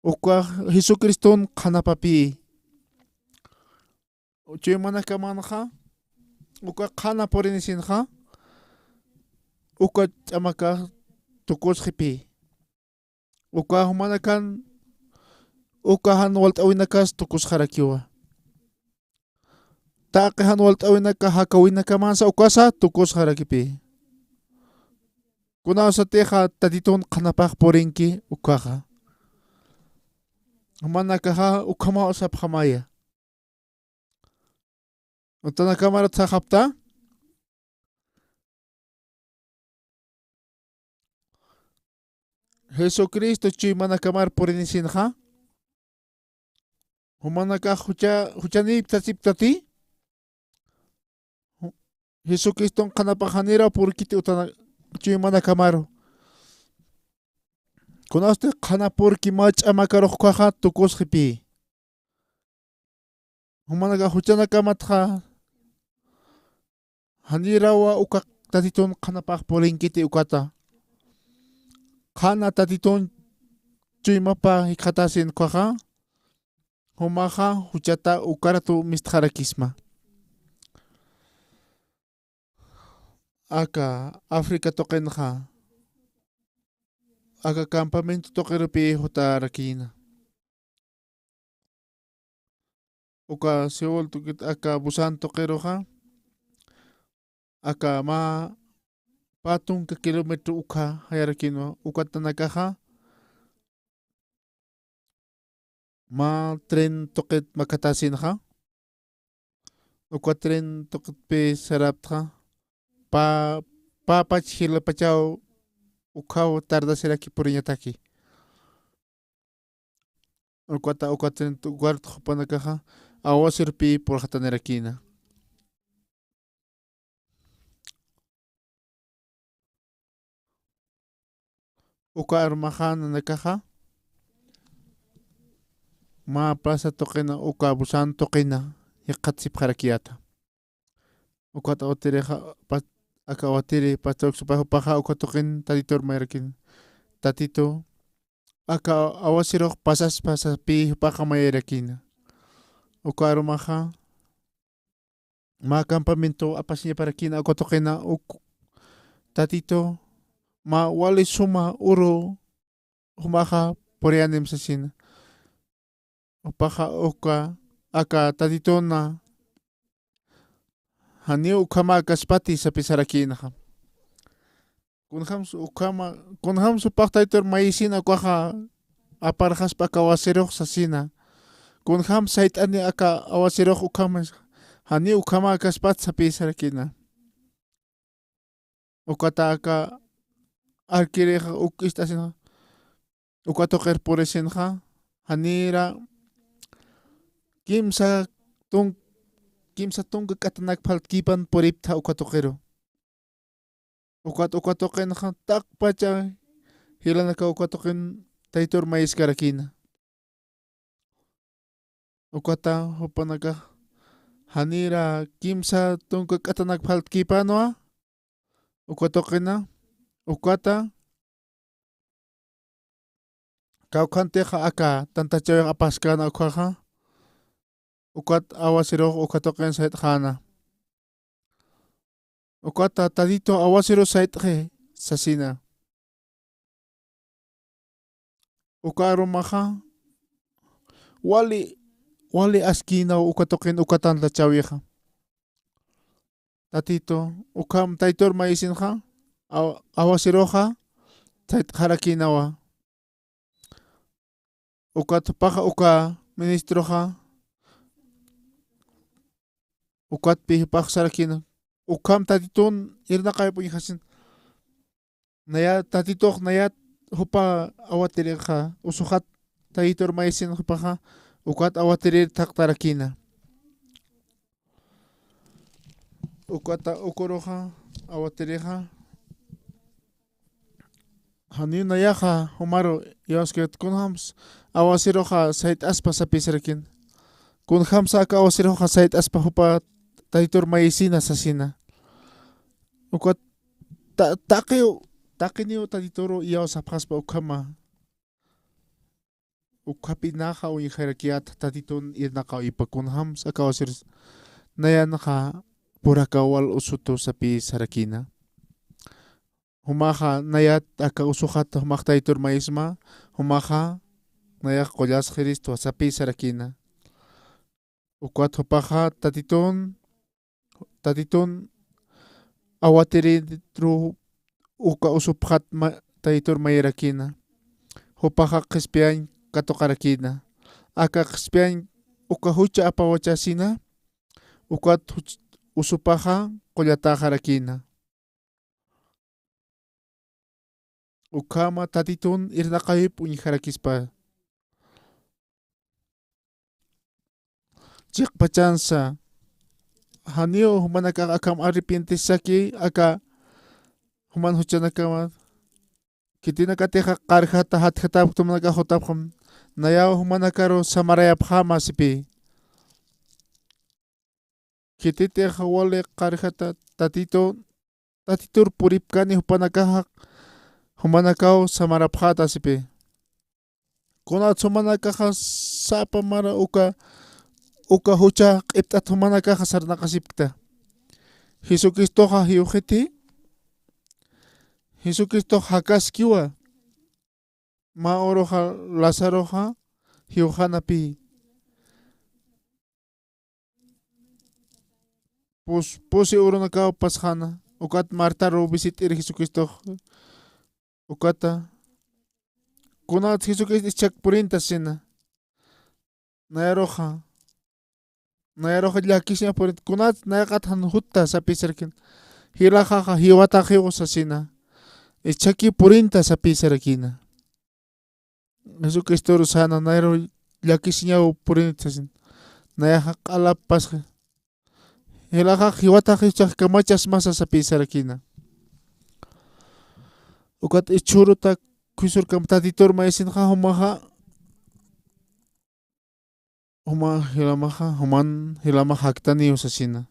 Uka Jesucriston qhanapapï. Chuymanakamanxa, uka qhana purinisinxa, uka ch'amakax tukusxipï. Uka jumanakan, uka jan walt'äwinakas tukusxarakiwa. Taqi jan walt'äwinaka jakäwinakamansa ukasa tukusxarakipï. Kunasatixa Tatitun qhanapax purinki ukaxa. Jumanakaxa ukhamaw sapxamaya. Utanakamaru saxapta. Jesucristo chuymanakamar purinisinxa. Jumanakax jucha, juchanïptasiptati. Jesucriston qhanapax janiraw purkiti utana chuymanakamaru. Kunasti qhana purki mä ch'amakarux ukhaxa tukusxipï. Jumanakax juchanakamatxa janirawa uka Tatitun qhanapax purinkiti ukata. Qhana Tatitun chuymapa jikxatasin ukhaxa. Jumaxa juchata ukaratu mistxarakisma. Aka África tuqinxa, aka campamento tuqirupï jutarakïna. Uka Seúl tuqit aka Busan tuqiruxa, aka mä pä tunka kilómetro ukha jayarakïnwa, ukatanakaxa, mä tren tuqit makatasinxa, uka tren tuqitpï saraptxa, pä, pä pach jilapachaw ukhaw tardasiraki puriñataki. Ukata, uka tren tu-, ukat jupanakaxa, aguaceropï purxatanirakïna. Uka armaxa nanakaxa, mä plaza tuqina, uka Busan tuqina, jikxatsipxarakiyäta. Ukat awatirixa, pa-, aka awatiri, pastor Oxo jupaxa, uka tuqin Tatitur mayarakïna. Tatitu, aka aguacerux pasaspa sapï jupaxa mayarakïna. Uka armaxa, mä campamento apasiñaparakïna uka tuqina, uk Tatitu, mä wali suma uru jumaxa puriyanim sasina. Jupaxa uka, aka Tatituna, janiw ukhamäkaspati sapisarakïnaxa. Kunjams ukhama, kunjams jupax Tatitur mayisina ukaxa aparxaspa aka aguacerux sasina. Kunjams sayt'ani aka aguacerux ukhama, janiw ukhamäkaspat sapisarakïna. Ukata aka arquerixa uk ist'asinxa, uka tuqir purisinxa, janira kimsa tunk-, kimsa tunka k'atanak phaltkipan puriptxa uka tuqiru. Ukat uka tuqinxa taqpacha jilanaka uka tuqin Tatitur mayiskarakïna. Ukata jupanakax janira kimsa tunka k'atanak phaltkipanwa, uka tuqina, ukata kawkhantixa aka tantachawix apaskäna ukhaxa, ukat aguacerux uka tuqin sayt'xäna. Ukata Tatitu aguacerux sayt'xi sasina. Uka arumaxa wali, wali askïnaw uka tuqin uka tantachawixa. Tatitu, ukham Tatitur mayisinxa, aw-, aguaceruxa sayt'xarakïnawa. Ukat jupaxa uka ministroxa, ukatpï jupax sarakïna, ukham Tatitun irnaqawaypuñjasin. Nayat, Tatitux nayat jupa awatirixa, usuxat tayitur mayisin jupaxa, ukat awatirir thaqtarakïna. Ukata ukuruxa, awatirixa, janiw nayaxa jumaru iyawskit kunjams awasiruxa sayt'aspa sapisarakin. Kunjamsa aka awasiruxa sayt'aspa jupa tayitur mayisina sasina. Ukat ta-, taqiw, taqiniw tatituru iyawsapxaspa ukhama. Ukhapinaxa uñjarakiyät tatitun irnaqawipa kunjams aka awasirus. Nayanxa purakaw wal usutu sapisarakïna. Jumaxa nayat aka usuxat jumax tayitur mayisma, jumaxa nayax qullasxiristwa sapisarakïna. Ukat jupaxa tatitun, tatitun awatiritru uka usupxat ma-, tayitur mayirakïna. Jupaxa qhispiyañ katuqarakïna. Aka qhispiyañ uka jucha apawachasina, ukat juch-, usupaxa qullataxarakïna. Ukhama tatitun irnaqawip uñjarakispa. Chiqpachansa, janiw jumanakax akham arrepientesaki, aka juman juchanakama, khitinakatixa qarjata jatjatapkta jumanakax jutapxam, nayaw jumanakaru samarayapxäma sipï. Khititix wali qarjata tatitu, tatitur puripkani jupanakaxa, jumanakaw samarapxäta sipï. Kunat jumanakaxa sapa mara uka, uka jucha q'ipt'at jumanakaxa sarnaqasipkta. Jesucristoxa jiwxiti, Jesucristox jakaskiwa. Mä uruxa Lazaroxa jiwxanapï. Pus-, pusi urunakaw pasxäna, ukat Martaru visit'ir Jesucristox, ukata, kunat Jesucristo ischhak purinta sasina. Nayaruxa, nayaruxa llakisiña purinta, kunat nayaxat jan jutta sapisarakïna. Jilaxaxa jiwataxiw sasina. Ischhaki purinta sapisarakïna. Jesucristoru säna, nayaru llakisiñaw purinit sasin. Nayaxa q'alap pasxi. Jilaxax jiwatax ichax kamachasmasa sapisarakïna. Ukat ichhüruta khuysurkam tatitur mayisinxa jumaxa, juma jilamaxa, juman jilamax jaktaniw sasina.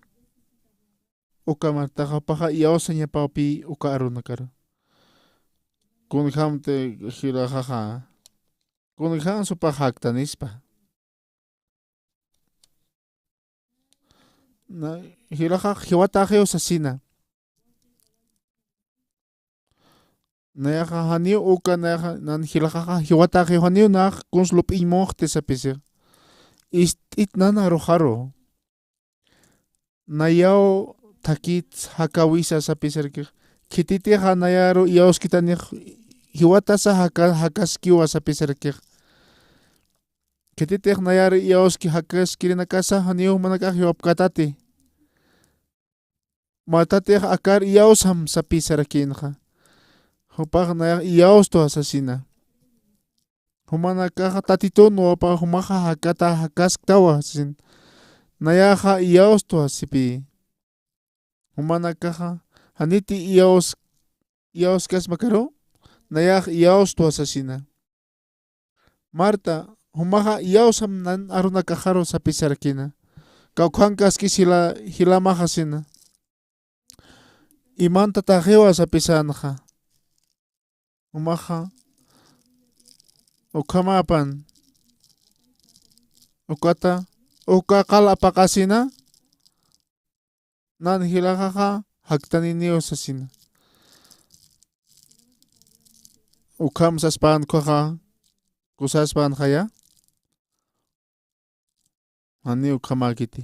Uka Martaxa jupaxa iyawsañapapï uka arunakaru. Kunjamti jilaxaxa, kunjams jupax jaktanispa. Na, jilaxax jiwataxiw sasina. Nayaxa janiw uka, nayaxa, nan jilaxaxa jiwataxiw janiw nax kuns lup'iñ munxti sapisix. Ist'it nan aruxaru. Nayaw thakit jakawisa sapisarakix. Khititixa nayaru iyawskitanix jiwatasa jaka-, jakaskiwa sapisarakix. Khititix nayaru iyawski jakaskirinakasa janiw jumanakax jiwapkätati. Martatix akar iyawsam sapisarakïnxa. Jupax nayax iyawstwa sasina. Jumanakaxa tatitun wawpa jumaxa jakata jakasktawa sasin. Nayaxa iyawstwa sipï. Jumanakaxa janiti iyaws-, iyawskasmakaru, nayax iyawstwa sasina. Marta, jumaxa iyawsam nan arunakaxaru sapisarakïna. Kawkhankaskis jila-, jilamaxa sasina. Imantataxiwa sapisänxa. Jumaxa, ukhamapan, ukata, uka qala apaqasina, nan jilaxaxa jaktaniniw sasina. Ukham saspän ukhaxa, kusaspänxaya. Janiw ukhamäkiti.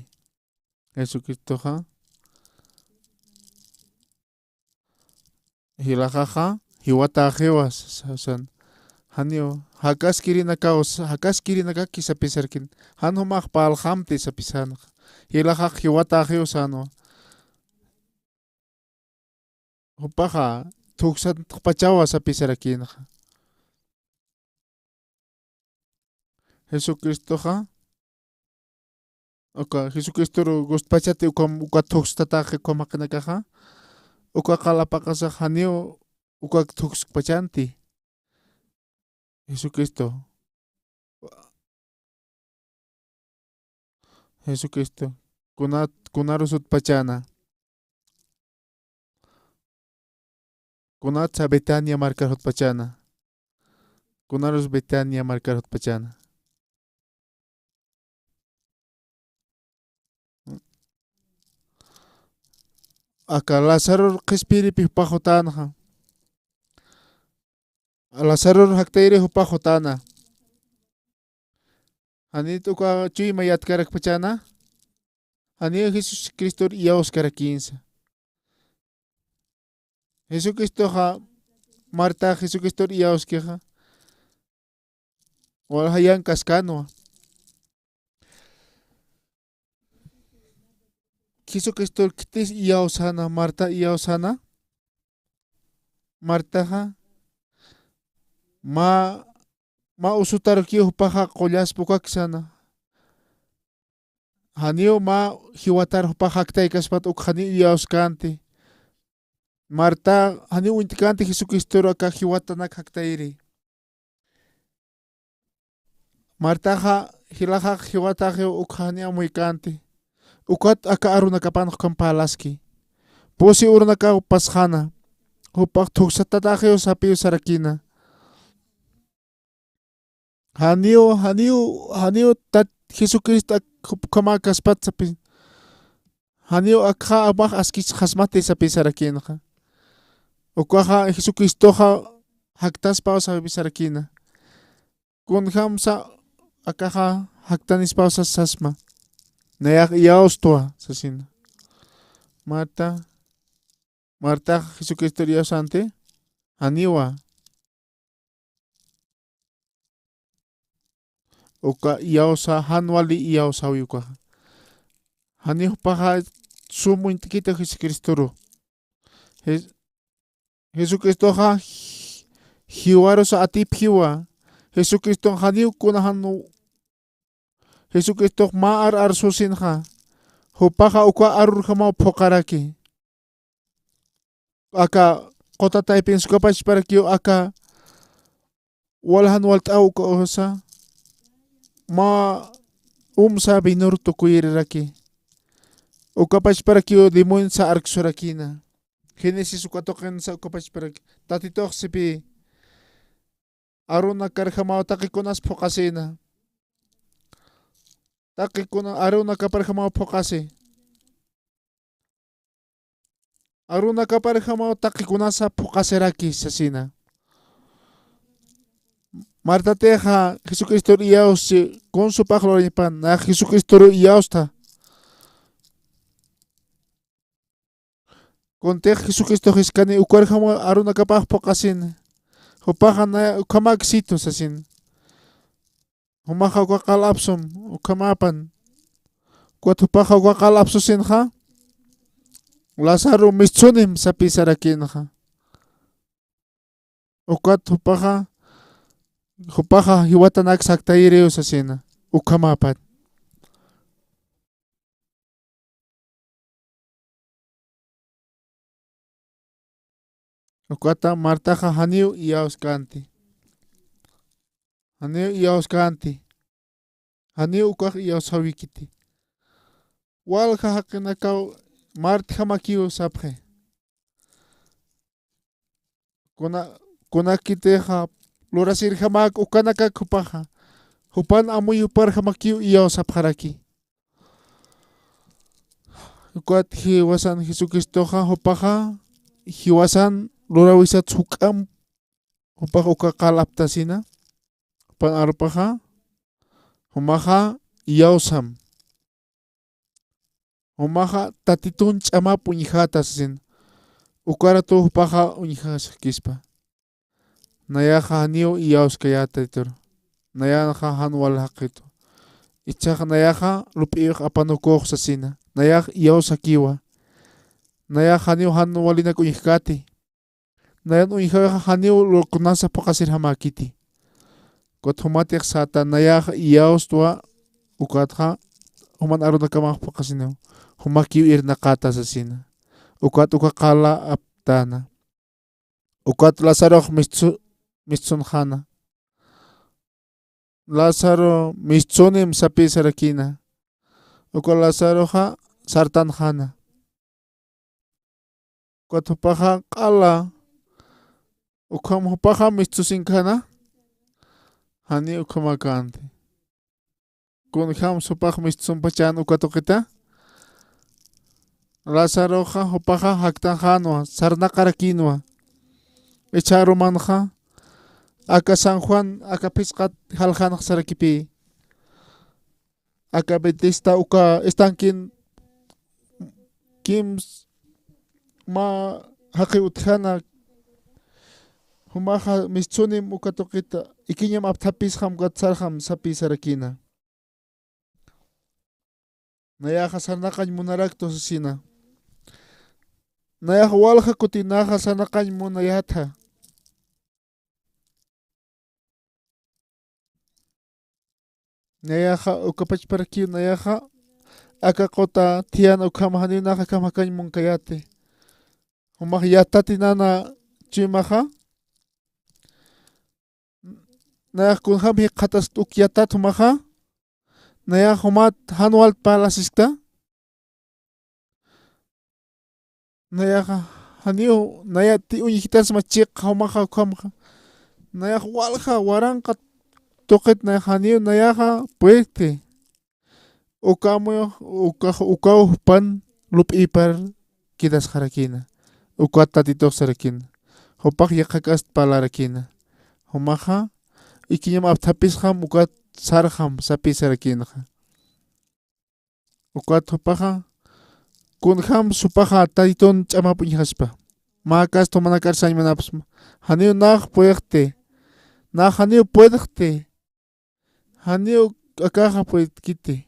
Jesucristoxa jilaxaxa jiwatäxiwa sasan. Janiw jakaskirinakaw, jakaskirinakaki sapisarakïn. Jan jumax parlxamti sapisänxa. Jilaxax jiwatäxiw sänwa. Jupaxa thuksantxpachawa sapisarakïnxa. Jesucristoxa, uka Jesucristoru gustpachati uka, uka thuksataxi uka maqinakaxa, uka qalapaqasax janiw uka thukskpachanti. Jesucristo. Jesucristo. Kunat, kunarus utpachana. Kunatsa Betania markar utpachana. Kunarus Betania markar utpachana. Aka Lazaror qhispiyiripi jupax jutänxa. Lazaror jaktayiri jupax jutäna. Janit uka chuyma yatkarakpachana. Janiw Jesucristor iyawskarakïnsa. Jesucristoxa, Marta Jesucristor iyawskixa, walja yankaskänwa. Jesucristor khitis iyawsana, Marta iyawsana. Martaxa, mä, mä usutarukiw jupaxa qullas pukaksana. Janiw mä jiwatar jupax jaktaykaspat uk janiw iyawskänti. Marta janiw uñt'känti Jesucristoru aka jiwatanak jaktayiri. Martaxa jilaxax jiwataxiw uk janiw amuykänti. Ukat aka arunakapan ukham parlaski. Pusi urunakaw pasxäna. Jupax thuksatataxiw sapiw sarakïna. Janiw, janiw, janiw tat Jesucristo ak-, ukhamäkaspat sapï. Janiw akxa jumax askisxasmati sapï sarakïnxa. Ukaxa Jesucristoxa jaktaspaw sapï sarakïna. Kunjamsa akaxa jaktanispaw sas-, sasma. Nayax iyawstwa sasina. Marta, Martax Jesucristor iyawsanti. Janiwa. Uka iyawsa, jan wali iyawsawi ukaxa. Janiw jupaxa sum uñt'kiti Jesucristoru. Jes-, Jesucristoxa ji-, jiwarusa atipjiwa. Jesucriston janiw kuna jan, Jesucristox mä ar arsusinxa. Jupaxa uka arurjamaw phuqaraki. Aka quta taypin sukapachparakiw aka waljan walt'aw uka usa mä umsa vinor tukuyiriraki. Ukapachparakiw demonionsa arksurakïna. Génesis uka tuqinsa ukapachparaki. Tatitux sipï. Arunakarjamaw taqikunas phuqasïna. Taqikuna arunakaparjamaw phuqasi. Arunakaparjamaw taqikunasa phuqasiraki sasina. Martatixa Jesucristor iyawsi kunsupax lurañpan, nax Jesucristoru iyawsta. Kuntix Jesucristox jiskani ukarjamaw arunakapax phuqasin. Jupaxa naya ukhamäksitu sasin. Jumaxa uka qal apsum, ukhamäpan. Ukat jupaxa uka qal apsusinxa, Lázaro mistsunim sapï sarakïnxa. Ukat jupaxa, jupaxa jiwatanak saktayiriw sasina, ukhamäpan. Ukata Martaxa janiw iyawskänti. Janiw iyawskänti. Janiw ukax iyawsäwikiti. Walja jaqinakaw Martjamakiw sapxi. Kuna, kunakitixa lurasirjamäk ukanakak jupaxa. Jupan amuy juparjamakiw iyawsapxaraki. Ukat jiwasan Jesucristoxa jupaxa jiwasan lurawisat juk'am jupax uka qal aptasina. Jupan arupaxa jumaxa iyawsam. Jumaxa Tatitun ch'amap uñjata sasin. Ukaratu jupaxa uñjaskispa. Nayaxa janiw iyawskayäta Tatitur. Nayanxa jan wal jaqitu. Ichhax nayaxa lup'iyux apanukux sasina. Nayax iyawsakiwa. Nayax janiw jan walinak uñjkäti. Nayan uñjawixa janiw lurkunasa phuqasirjamäkiti. Ukat jumatix säta nayax iyawstwa, ukatxa juman arunakamax phuqhasiniw, jumakiw irnaqäta sasina. Ukat uka qala aptäna. Ukat Lazarox mistsu-, mistsunxäna. Lázaro mistsunim sapï sarakïna. Uka Lazaroxa sartanxäna. Ukat jupaxa q'ala, ukham jupaxa mistsusinkxäna, janiw ukhamäkänti. Kunjams jupax mistsumpachän uka tuqita. Lazaroxa jupaxa jaktanxänwa, sarnaqarakïnwa. Jichha arumanxa, aka San Juan, aka phisqat jaljanax sarakipï. Aka Betesda uka estanquin kims mä jaqi utjana, jumaxa mistsunim uka tuqita, ikiñam apthapisxam ukat sarxam sapï sarakïna. Nayaxa sarnaqañ munaraktwa sasina. Nayax walja kutinaxa sarnaqañ munayätxa. Nayaxa ukapachparakiw nayaxa aka quta thiyana ukham janiw nax akham jakañ munkayäti. Jumax yattati nana chuymaxa. Nayax kunjam jikxatast uk yattat jumaxa. Nayax jumat jan walt parlasiskta. Nayaxa janiw, nayati uñjitasma chiqxa jumaxa ukhamxa. Nayax walja waranqa tuqit nayax janiw nayaxa puedkti. Uka amuyux, uka, ukaw jupan lup'ipar quedasxarakïna. Ukat Tatitux sarakïna. Jupax yaqhakast parlarakïna. Jumaxa, ikiñam apthapisxam ukat sarxam sapï sarakïnxa. Ukat jupaxa, kunjams jupaxa Tatitun ch'amap uñjaspa. Mä akast jumanakar sañ munapxsma. Janiw nax puedkti. Nax janiw puedkti. Janiw akaxa puedkiti.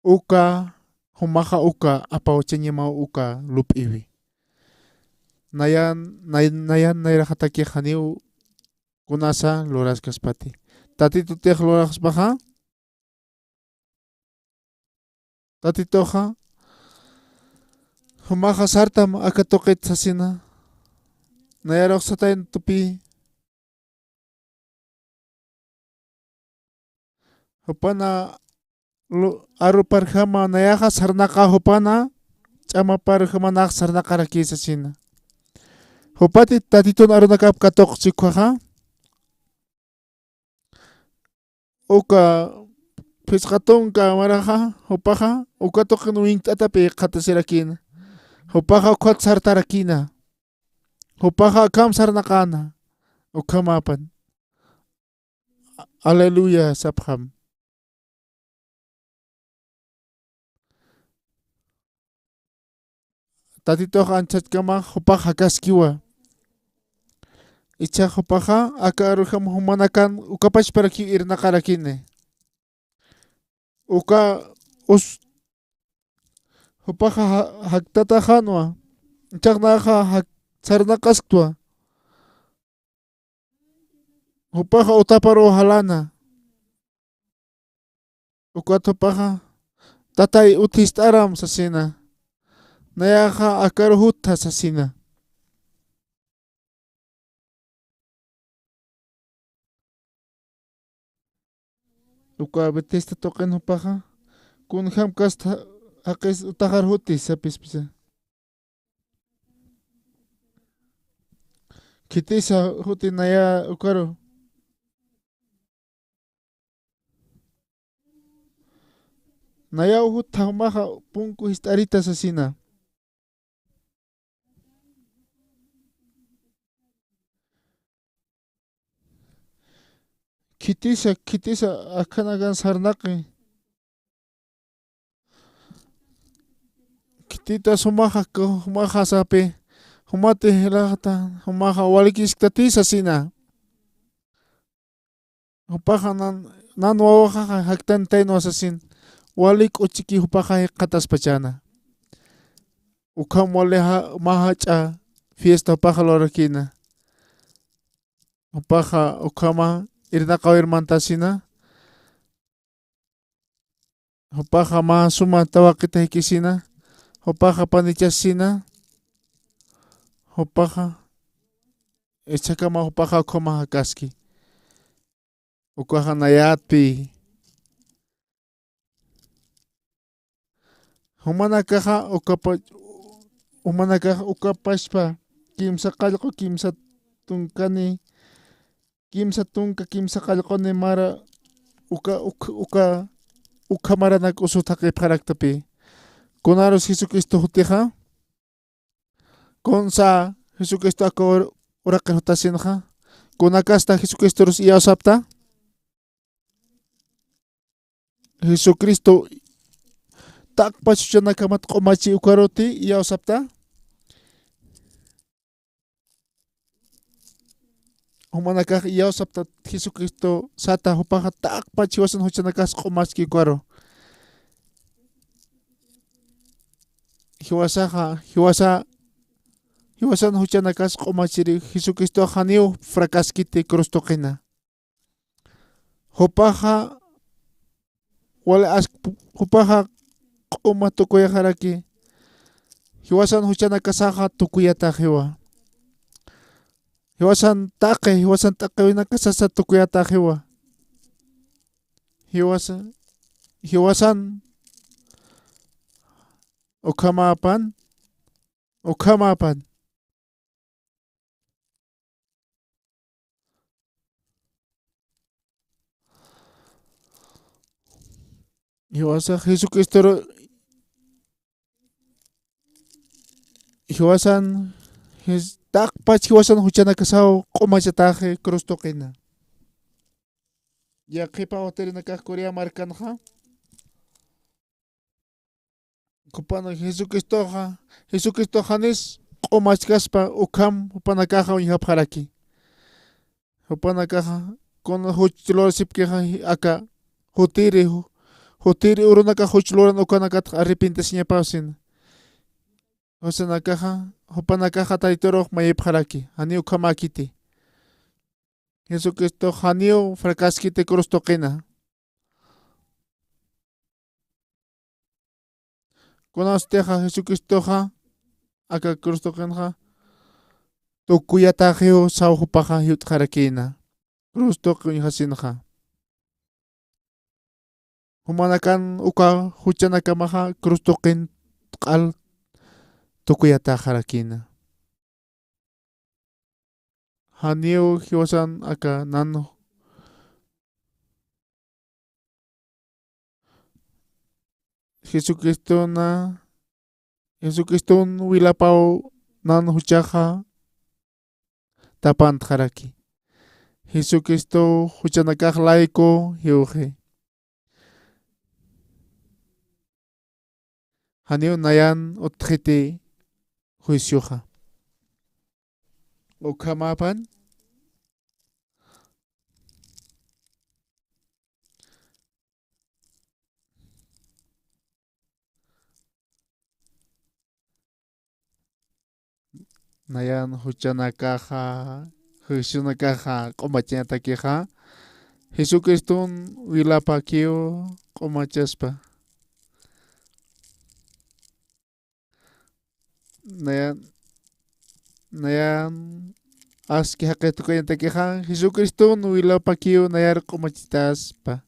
Uka, jumaxa uka, apawchañamaw uka lup'iwi. Nayan, nay-, nayan nayraxatakix janiw kunasa luraskaspati. Tatitutix luraxspaxa, Tatituxa, jumaxa sartam aka tuqit sasina. Nayarux satayn tupï. Jupana lu-, aruparjama nayaxa sarnaqa jupana, ch'amaparjama nax sarnaqarakï sasina. Jupati Tatitun arunakap katuqchi ukkhaxa. Uka phisqa tunka maraxa, jupaxa, uka tuqin winkt'atapï jikxatasirakïna. Jupaxa ukhat sartarakïna. Jupaxa akham sarnaqäna. Ukhamäpan. Aleluya, sapxam. Tatitux anchachkamax jupax jakaskiwa. Ichhax jupaxa aka arujam jumanakan ukapachparakiw irnaqarakini. Uka us-, jupaxa ja-, jaktataxänwa. Ichhax naxa jak-, sarnaqasktwa. Jupaxa utaparuw jalana. Ukat jupaxa, Tatay, utjist'aram sasina. Nayaxa akaru jutha sasina. Uka Betesda tuqin jupaxa, kunjam kasta jaqis utaxar juti sapispisa. Khitisa juti naya ukaru. Nayaw jutha jumaxa punku jist'arita sasina. Khitisa, khitisa, akhanakan sarnaqi. Khitita sumaxa, jumaxa sapi, jumati jilaxta, jumaxa walikisktatï sasina. Jupaxa nan, nan wawaxaxa jaktantaynwa sasin, wali k'uchiki jupaxa jikxataspachäna. Ukham wali ja-, mä jach'a fiesta jupaxa lurakïna. Jupaxa ukhama irnaqawir mantasina. Jupaxa mä suma tawaqita jikisina. Jupaxa panichasina. Jupaxa ichhakama jupaxa ukhama jakaski. Ukaxa nayatpi. Jumanakaxa ukapa-, jumanakaxa ukapaspa kimsa qallqu kimsa tunkani, kimsa tunka kimsa qallquni mara uka, uk-, uka, ukhamaranak usu thaqipxaraktapi. Kunarus Jesucristo jutixa, kunsa Jesucristo aka ur-, uraqir jutasinxa, kunakasta Jesucristorus iyawsapta. Jesucristo taqpach juchanakamat q'umachi ukaruti iyawsapta. Jumanakax iyawsapta Jesucristo sata jupaxa taqpach jiwasan juchanakas q'umachki ukaru. Jiwasaxa, jiwasa, jiwasan juchanakas q'umachiri Jesucristo janiw fracaskiti cruz tuqina. Jupaxa wali ask-, jupaxa q'uma tukuyaxaraki. Jiwasan juchanakasaxa tukuyataxiwa. Jiwasan taqi, jiwasan taqinakasasa tukuyataxiwa. Jiwasa, jiwasan ukhamapan, ukhamapan. Jiwasax Jesucristoru, jiwasan, jis-, taqpach jiwasan juchanakasaw q'umachataxi cruz tuqina. Yaqhipa watirinakax Corea markanxa. Jupan Jesucristoxa, Jesucristo janis q'umachkaspa ukham jupanakaxa uñjapxaraki. Jupanakaxa kuna juch lurasipkixa aka jutiri, ju-, jutiri urunakax juch luran ukanakatx arrepentisiñapäsina. Jusanakaxa, jupanakaxa Tayturux mayipxaraki, janiw ukhamäkiti. Jesucristox janiw fracaskiti cruz tuqina. Kunasutixa Jesucristoxa aka cruz tuqinxa tukuyataxiw saw jupaxa jiwt'xarakïna. Cruz tuqi uñjasinxa. Jumanakan uka juchanakamaxa cruz tuqin q'al tukuyataxarakïna. Janiw jiwasan aka nan Jesucristona, Jesucriston wilapaw nan juchaxa tapantxaraki. Jesucristo juchanakax layku jiwxi. Janiw nayan utjiti juicioxa. Ukhamapan. Nayan juchanakaxa, juiciosanakaxa q'umachañatakixa, Jesucriston wilapakiw q'umachaspa. Nayan, nayan aski jaqi tukuñatakixa, Jesucriston wilapakiw nayar q'umachitaspa.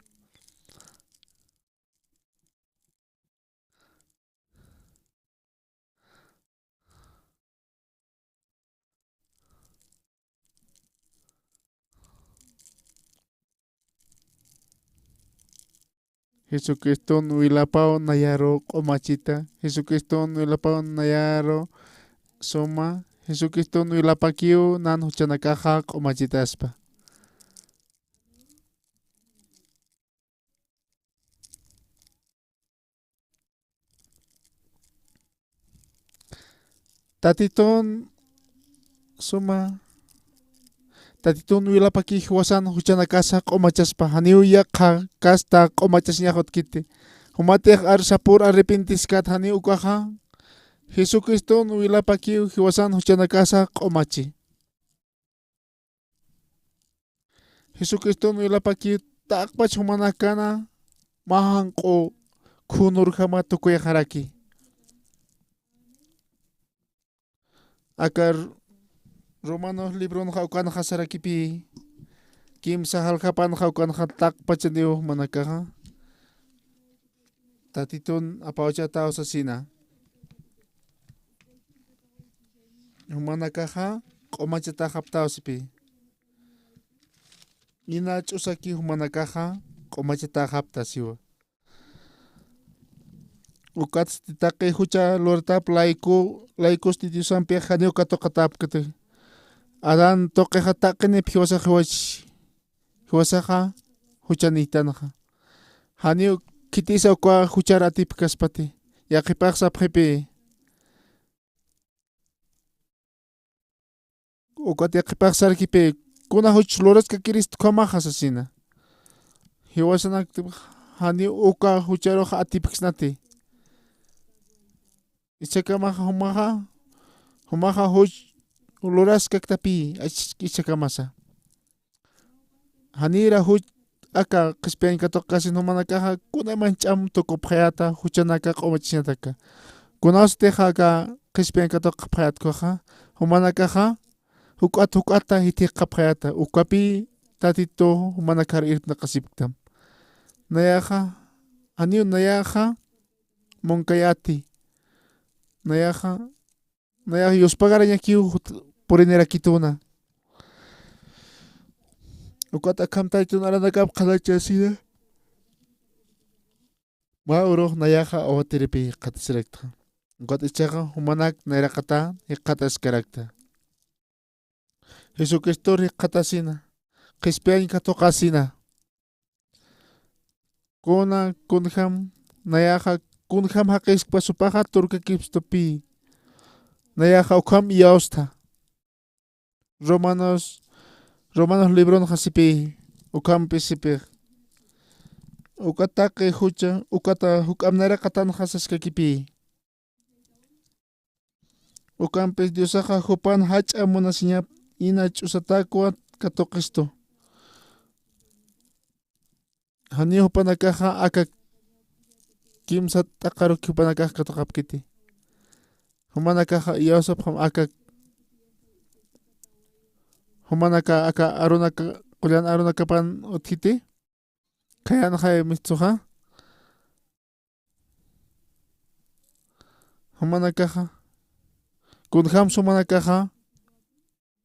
Jesucriston wilapaw nayaru q'umachita, Jesucriston wilapaw nayaru suma, Jesucriston wilapakiw nan juchanakaxa q'umachitaspa. Tatitun suma, Tatitun wilapaki jiwasan juchanakasa q'umachaspa, janiw yaqha kasta q'umachasiñax utkiti. Jumatix ar sapür arrepentisikat janiw ukaxa, Jesucriston wilapakiw jiwasan juchanakasa q'umachi. Jesucriston wilapaki taqpach jumanakana mä janq'u khunurjama tukuyxaraki. Aka Romanos libronxa ukanxa sarakipï, kimsa jaljapanxa ukanxa taqpachaniw jumanakaxa Tatitun apawchataw sasina. Jumanakaxa q'umachataxaptaw sipï. Ina ch'usaki jumanakaxa q'umachataxapta siwa. Ukatsti taqi jucha luratap layku, laykusti Diosampix janiw katuqatäpkti. Adán tuqixa taqinip jiwasax jiwach, jiwasaxa juchanïtanxa. Janiw khitisa uka juchar atipkaspati. Yaqhipax sapxipï. Ukat yaqhipax sarkipï, kuna juch luraskakirist ukhamaxa sasina. Jiwasanakti janiw uka jucharux atipksnati. Ichhakamaxa jumaxa, jumaxa juch luraskaktapï, ach-, ichhakamasa. Janira juch aka qhispiyañ katuqkasin jumanakaxa kunayman ch'am tukupxayäta juchanaka q'umachisñataka. Kunawstixa aka qhispiyañ katuqapxayätkuxa, jumanakaxa juk'at juk'ata jithiqapxayäta, ukapï Tatitu jumanakar irpnaqasipktam. Nayaxa, janiw nayaxa munkayäti. Nayaxa, nayax yuspagarañakiw jut-, purinirakituna. Ukat akham Tatitun aranakap qhanachasina. Mä urux nayaxa uwatiripï jikxatasirakta. Ukat ichhaxa jumanak nayraqata jikxataskarakta. Jesucristor jikxatasina, qhispiyañ katuqasina. Kuna, kunjam, nayaxa, kunjam jaqiskpasupaxa turkakipstupï. Nayaxa ukham iyawstha. Romanos, Romanos libronxa sipï, ukhampis sipix. Uka taqi jucha, ukata juk'amp nayraqatanxa saskakipï. Ukampis Diosaxa jupan jach'a munasiñap ina ch'usatäkwa katuqistu. Janiw jupanakaxa aka kimsa t'aqaruki jupanakax katuqapkiti. Jumanakaxa iyawsapxam aka, jumanaka aka arunaka, qullan arunakapan utjiti. Khayanxay mistsuxa. Jumanakaxa, kunjams jumanakaxa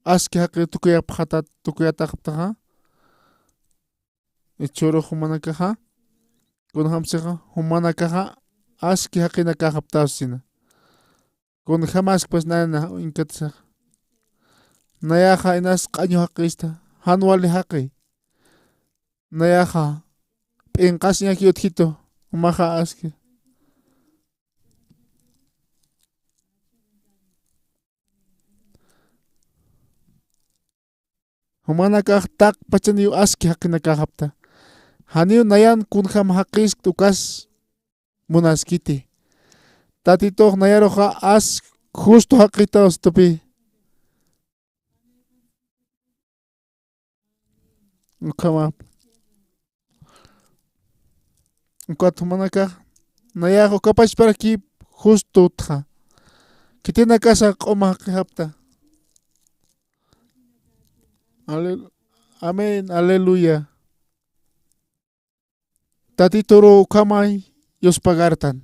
aski jaqi tukuyapxatat, tukuyataxaptaxa. Ichhürux jumanakaxa, kunjamsixa, jumanakaxa aski jaqinakaxaptaw sasina. Kunjamaskpas nayna inkatsax. Nayaxa inas q'añu jaqista, jan wali jaqi. Nayaxa p'inqasiñaki utjitu, jumaxa aski. Jumanakax taqpachaniw aski jaqinakaxapta. Janiw nayan kunjam jaqiskta ukas munaskiti. Tatitux nayaruxa as justo jaqitaw satupï. Ukhamap. Ukat jumanakax nayax ukapachparakip justo utja. Khitinakasa q'uma jaqijapta. Ale-, amén, aleluya. Tatituru ukhamay yuspagartan.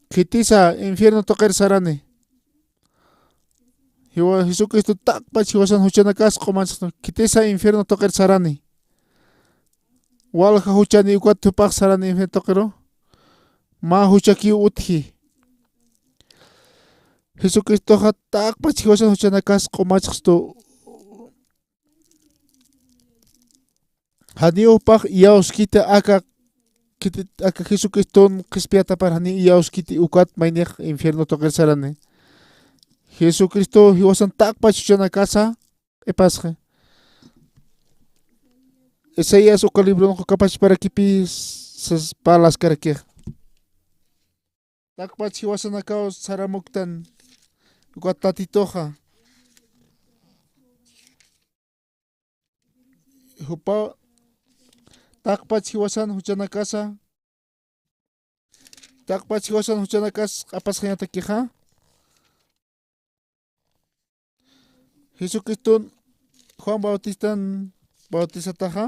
Khitisa infierno tuqir sarani. Jiwa-, Jesucristo taqpach jiwasan juchanakas q'umanchasna. Khitisa infierno tuqir sarani. Walja juchani ukat jupax sarani infierno tuqiru. Mä juchakiw utji. Jesucristoxa taqpach jiwasan juchanakas q'umachxstu. Janiw jupax iyawskiti aka, kiti-, aka Jesucriston qhispiyatapar janiw iyawskiti ukat maynix infierno tuqir sarani. Jesucristo jiwasan taqpach juchanakasa q'ipasxi. Isaías uka libronxa ukapachparakipï sas parlaskarakix. Taqpach jiwasanakaw saramuktan, ukat Tatituxa jupa taqpach jiwasan juchanakasa, taqpach jiwasan juchanakas q'apasxañatakixa. Jesucriston Juan Bautistan bautisataxa,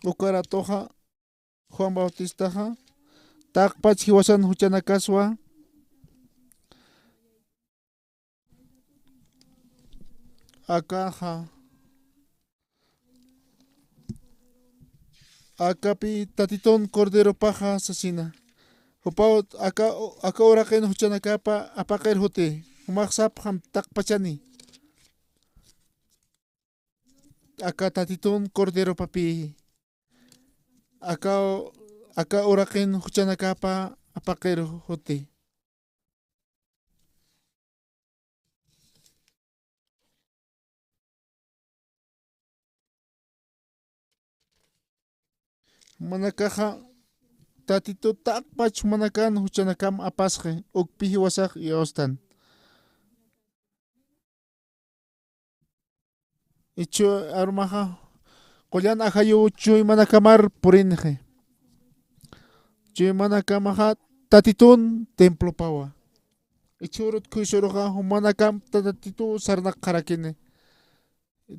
ukaratuxa Juan Bautistaxa taqpach jiwasan juchanakaswa, akaxa, akapi Tatitun Corderopaxa sasina. Jupaw aka, aka uraqin juchanakapa apaqir juti, jumax sapxam taqpachani. Aka Tatitun Corderopapi, aka, aka uraqin juchanakapa apaqir juti. Jumanakaxa Tatitu taqpach jumanakan juchanakam apasxi, ukpi jiwasax iyawstan. Ichu arumaxa, qullan ajayuw chuymanakamar purinxi. Chuymanakamaxa Tatitun templopawa. Ichhürut khuysuruxa jumanakam Tatituw sarnaqxarakini.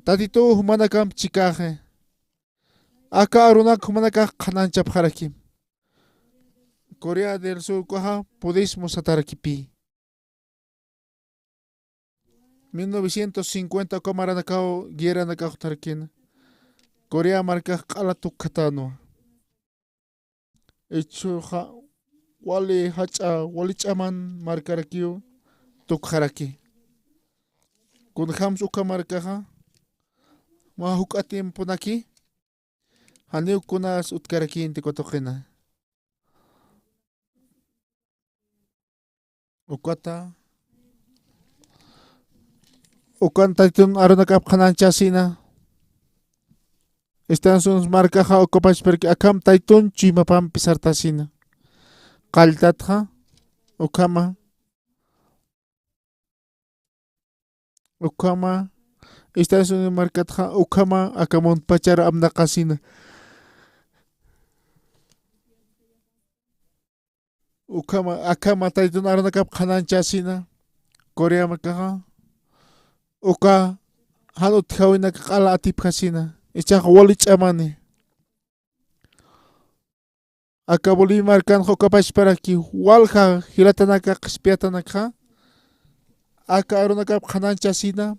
Tatituw jumanakamp chikäxi. Aka arunak jumanakax qhanañchapxarakim. Corea del Sur ukaxa budismo satarakipï. Mil novecientos cincuenta uka maranakaw guerranakax utjarkina. Corea markax q'ala tukkhatänwa. Ichhuxa wali jach'a, wali ch'aman markarakiw tukxaraki. Kunjams uka markaxa mä juk'a tiemponaki, janiw kunas utkarakïnti katuqina. Ukata, ukan Tatitun arunakap qhanañchasina. Estados Unidos markaxa ukapachparaki akham Tatitun chuymapampi sartasina. Qalltatxa ukhama, ukhama, Estados Unidos markatxa ukhama aka muntpachar amnaqasina. Ukhama, akhama Tatitun arunakap qhanañchasina. Corea markaxa uka jan utjäwinak q'ala atipjasina. Ichax wali ch'amani. Aka Bolivia markanxa ukapachparaki walja jilatanaka qhispiyatanakxa aka arunakap qhanañchasina.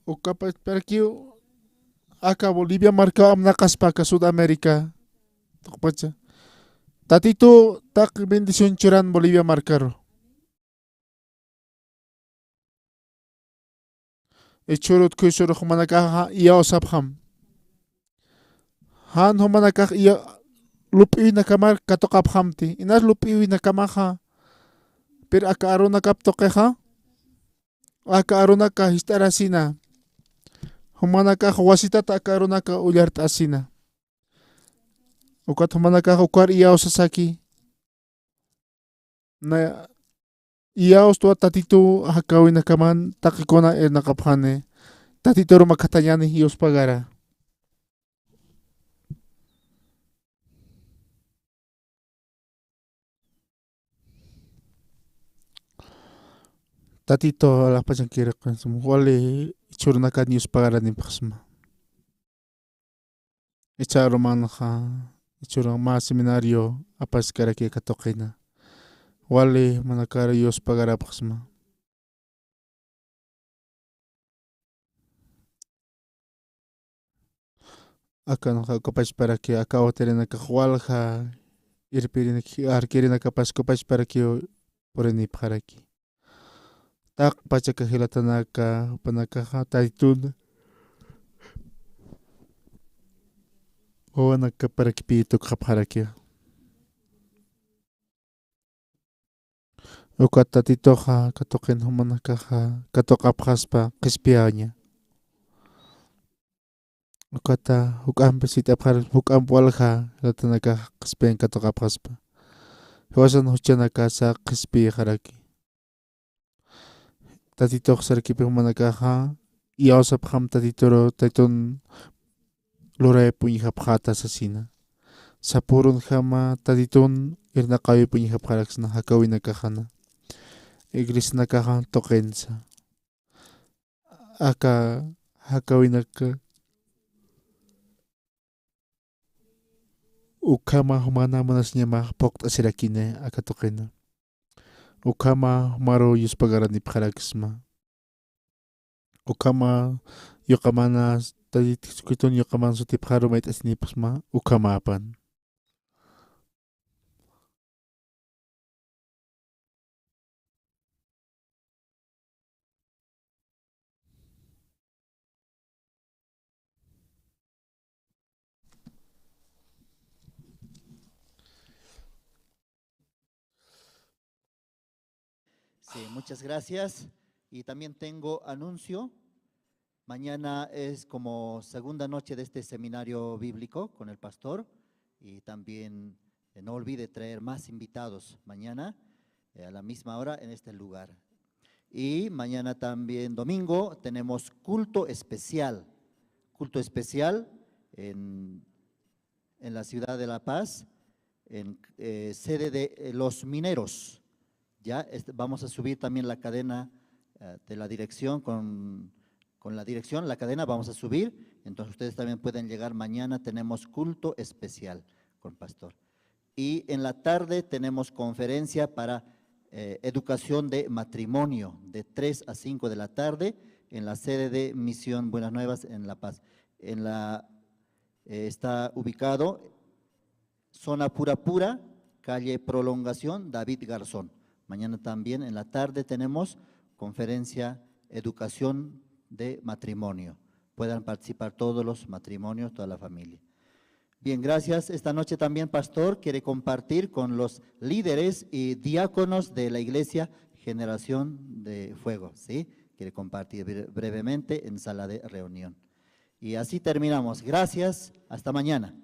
Ukapachparakiw aka Bolivia markaw amnaqaspa aka Sudamérica tuqpacha. Tatitu taq bendición churan Bolivia markaru. Ichhürut khuysurux jumanakaxa iyawsapxam. Jan jumanakax iya lup'iwinakamar katuqapxamti. Inas lup'iwinakamaxa, pero aka arunakap tuqixa, aka arunaka jist'arasina. Jumanakax wasitata aka arunaka ullart'asina. Ukat jumanakax ukar iyawsasaki. Na, iyawstwa Tatitu jakäwinakaman taqikuna irnaqapxani. Tatitur makhathañäni yuspagara. Tatitu alaxpachankiraqansum wali ichhürunakan yuspagaranipxsma. Icha arumanxa, ichhürun mä seminario apaskaraki katuqina. Wali jumanakar yuspagarapxsma. Akanxa ukapachparaki, aka awatirinakax walja irpirinaki, arkirinakapas ukapachparakiw purinipxaraki. Taqpach aka jilatanaka, jupanakaxa Tatitun wawanakaparakipï tukxapxarakiwa. Ukat Tatituxa katuqin jumanakaxa katuqapxaspa qhispiyäña. Ukata juk'ampi sit'apxar, juk'amp walja jilatanakax qhispiyañ katuqapxaspa. Jiwasan juchanakasa qhispiyxaraki. Tatitux sarkipix jumanakaxa, iyawsapxam Tatituru, Tatitun lurayap uñjapxäta sasina. Sapürunjama Tatitun irnaqäwip uñjapxaraksna jakäwinakaxana. Iglesianakaxa tuqinsa. Aka jakäwinaka ukhama jumana munasiñamax phuqt'asirakini aka tuqina. Ukhama jumaru yuspagaranipaxaraksma. Ukhama yuqamana, Tayta Jesucriston yuqaman sutipxaru mayt'asinipxsma, ukhamapan. Sí, muchas gracias. Y también tengo anuncio. Mañana es como segunda noche de este seminario bíblico con el pastor. Y también, eh, no olvide traer más invitados mañana, eh, a la misma hora en este lugar. Y mañana también domingo tenemos culto especial. Culto especial en en la ciudad de La Paz, en, eh, sede de, eh, los mineros. Ya, este, vamos a subir también la cadena, eh, de la dirección con, con la dirección, la cadena, vamos a subir. Entonces ustedes también pueden llegar mañana, tenemos culto especial con pastor. Y en la tarde tenemos conferencia para, eh, educación de matrimonio, de tres a cinco de la tarde, en la sede de Misión Buenas Nuevas en La Paz. En la eh, está ubicado zona Purapura, calle Prolongación, David Garzón. Mañana también en la tarde tenemos conferencia educación de matrimonio. Puedan participar todos los matrimonios, toda la familia. Bien, gracias. Esta noche también, pastor, quiere compartir con los líderes y diáconos de la iglesia Generación de Fuego, ¿sí? Quiere compartir bre-, brevemente en sala de reunión. Y así terminamos. Gracias. Hasta mañana.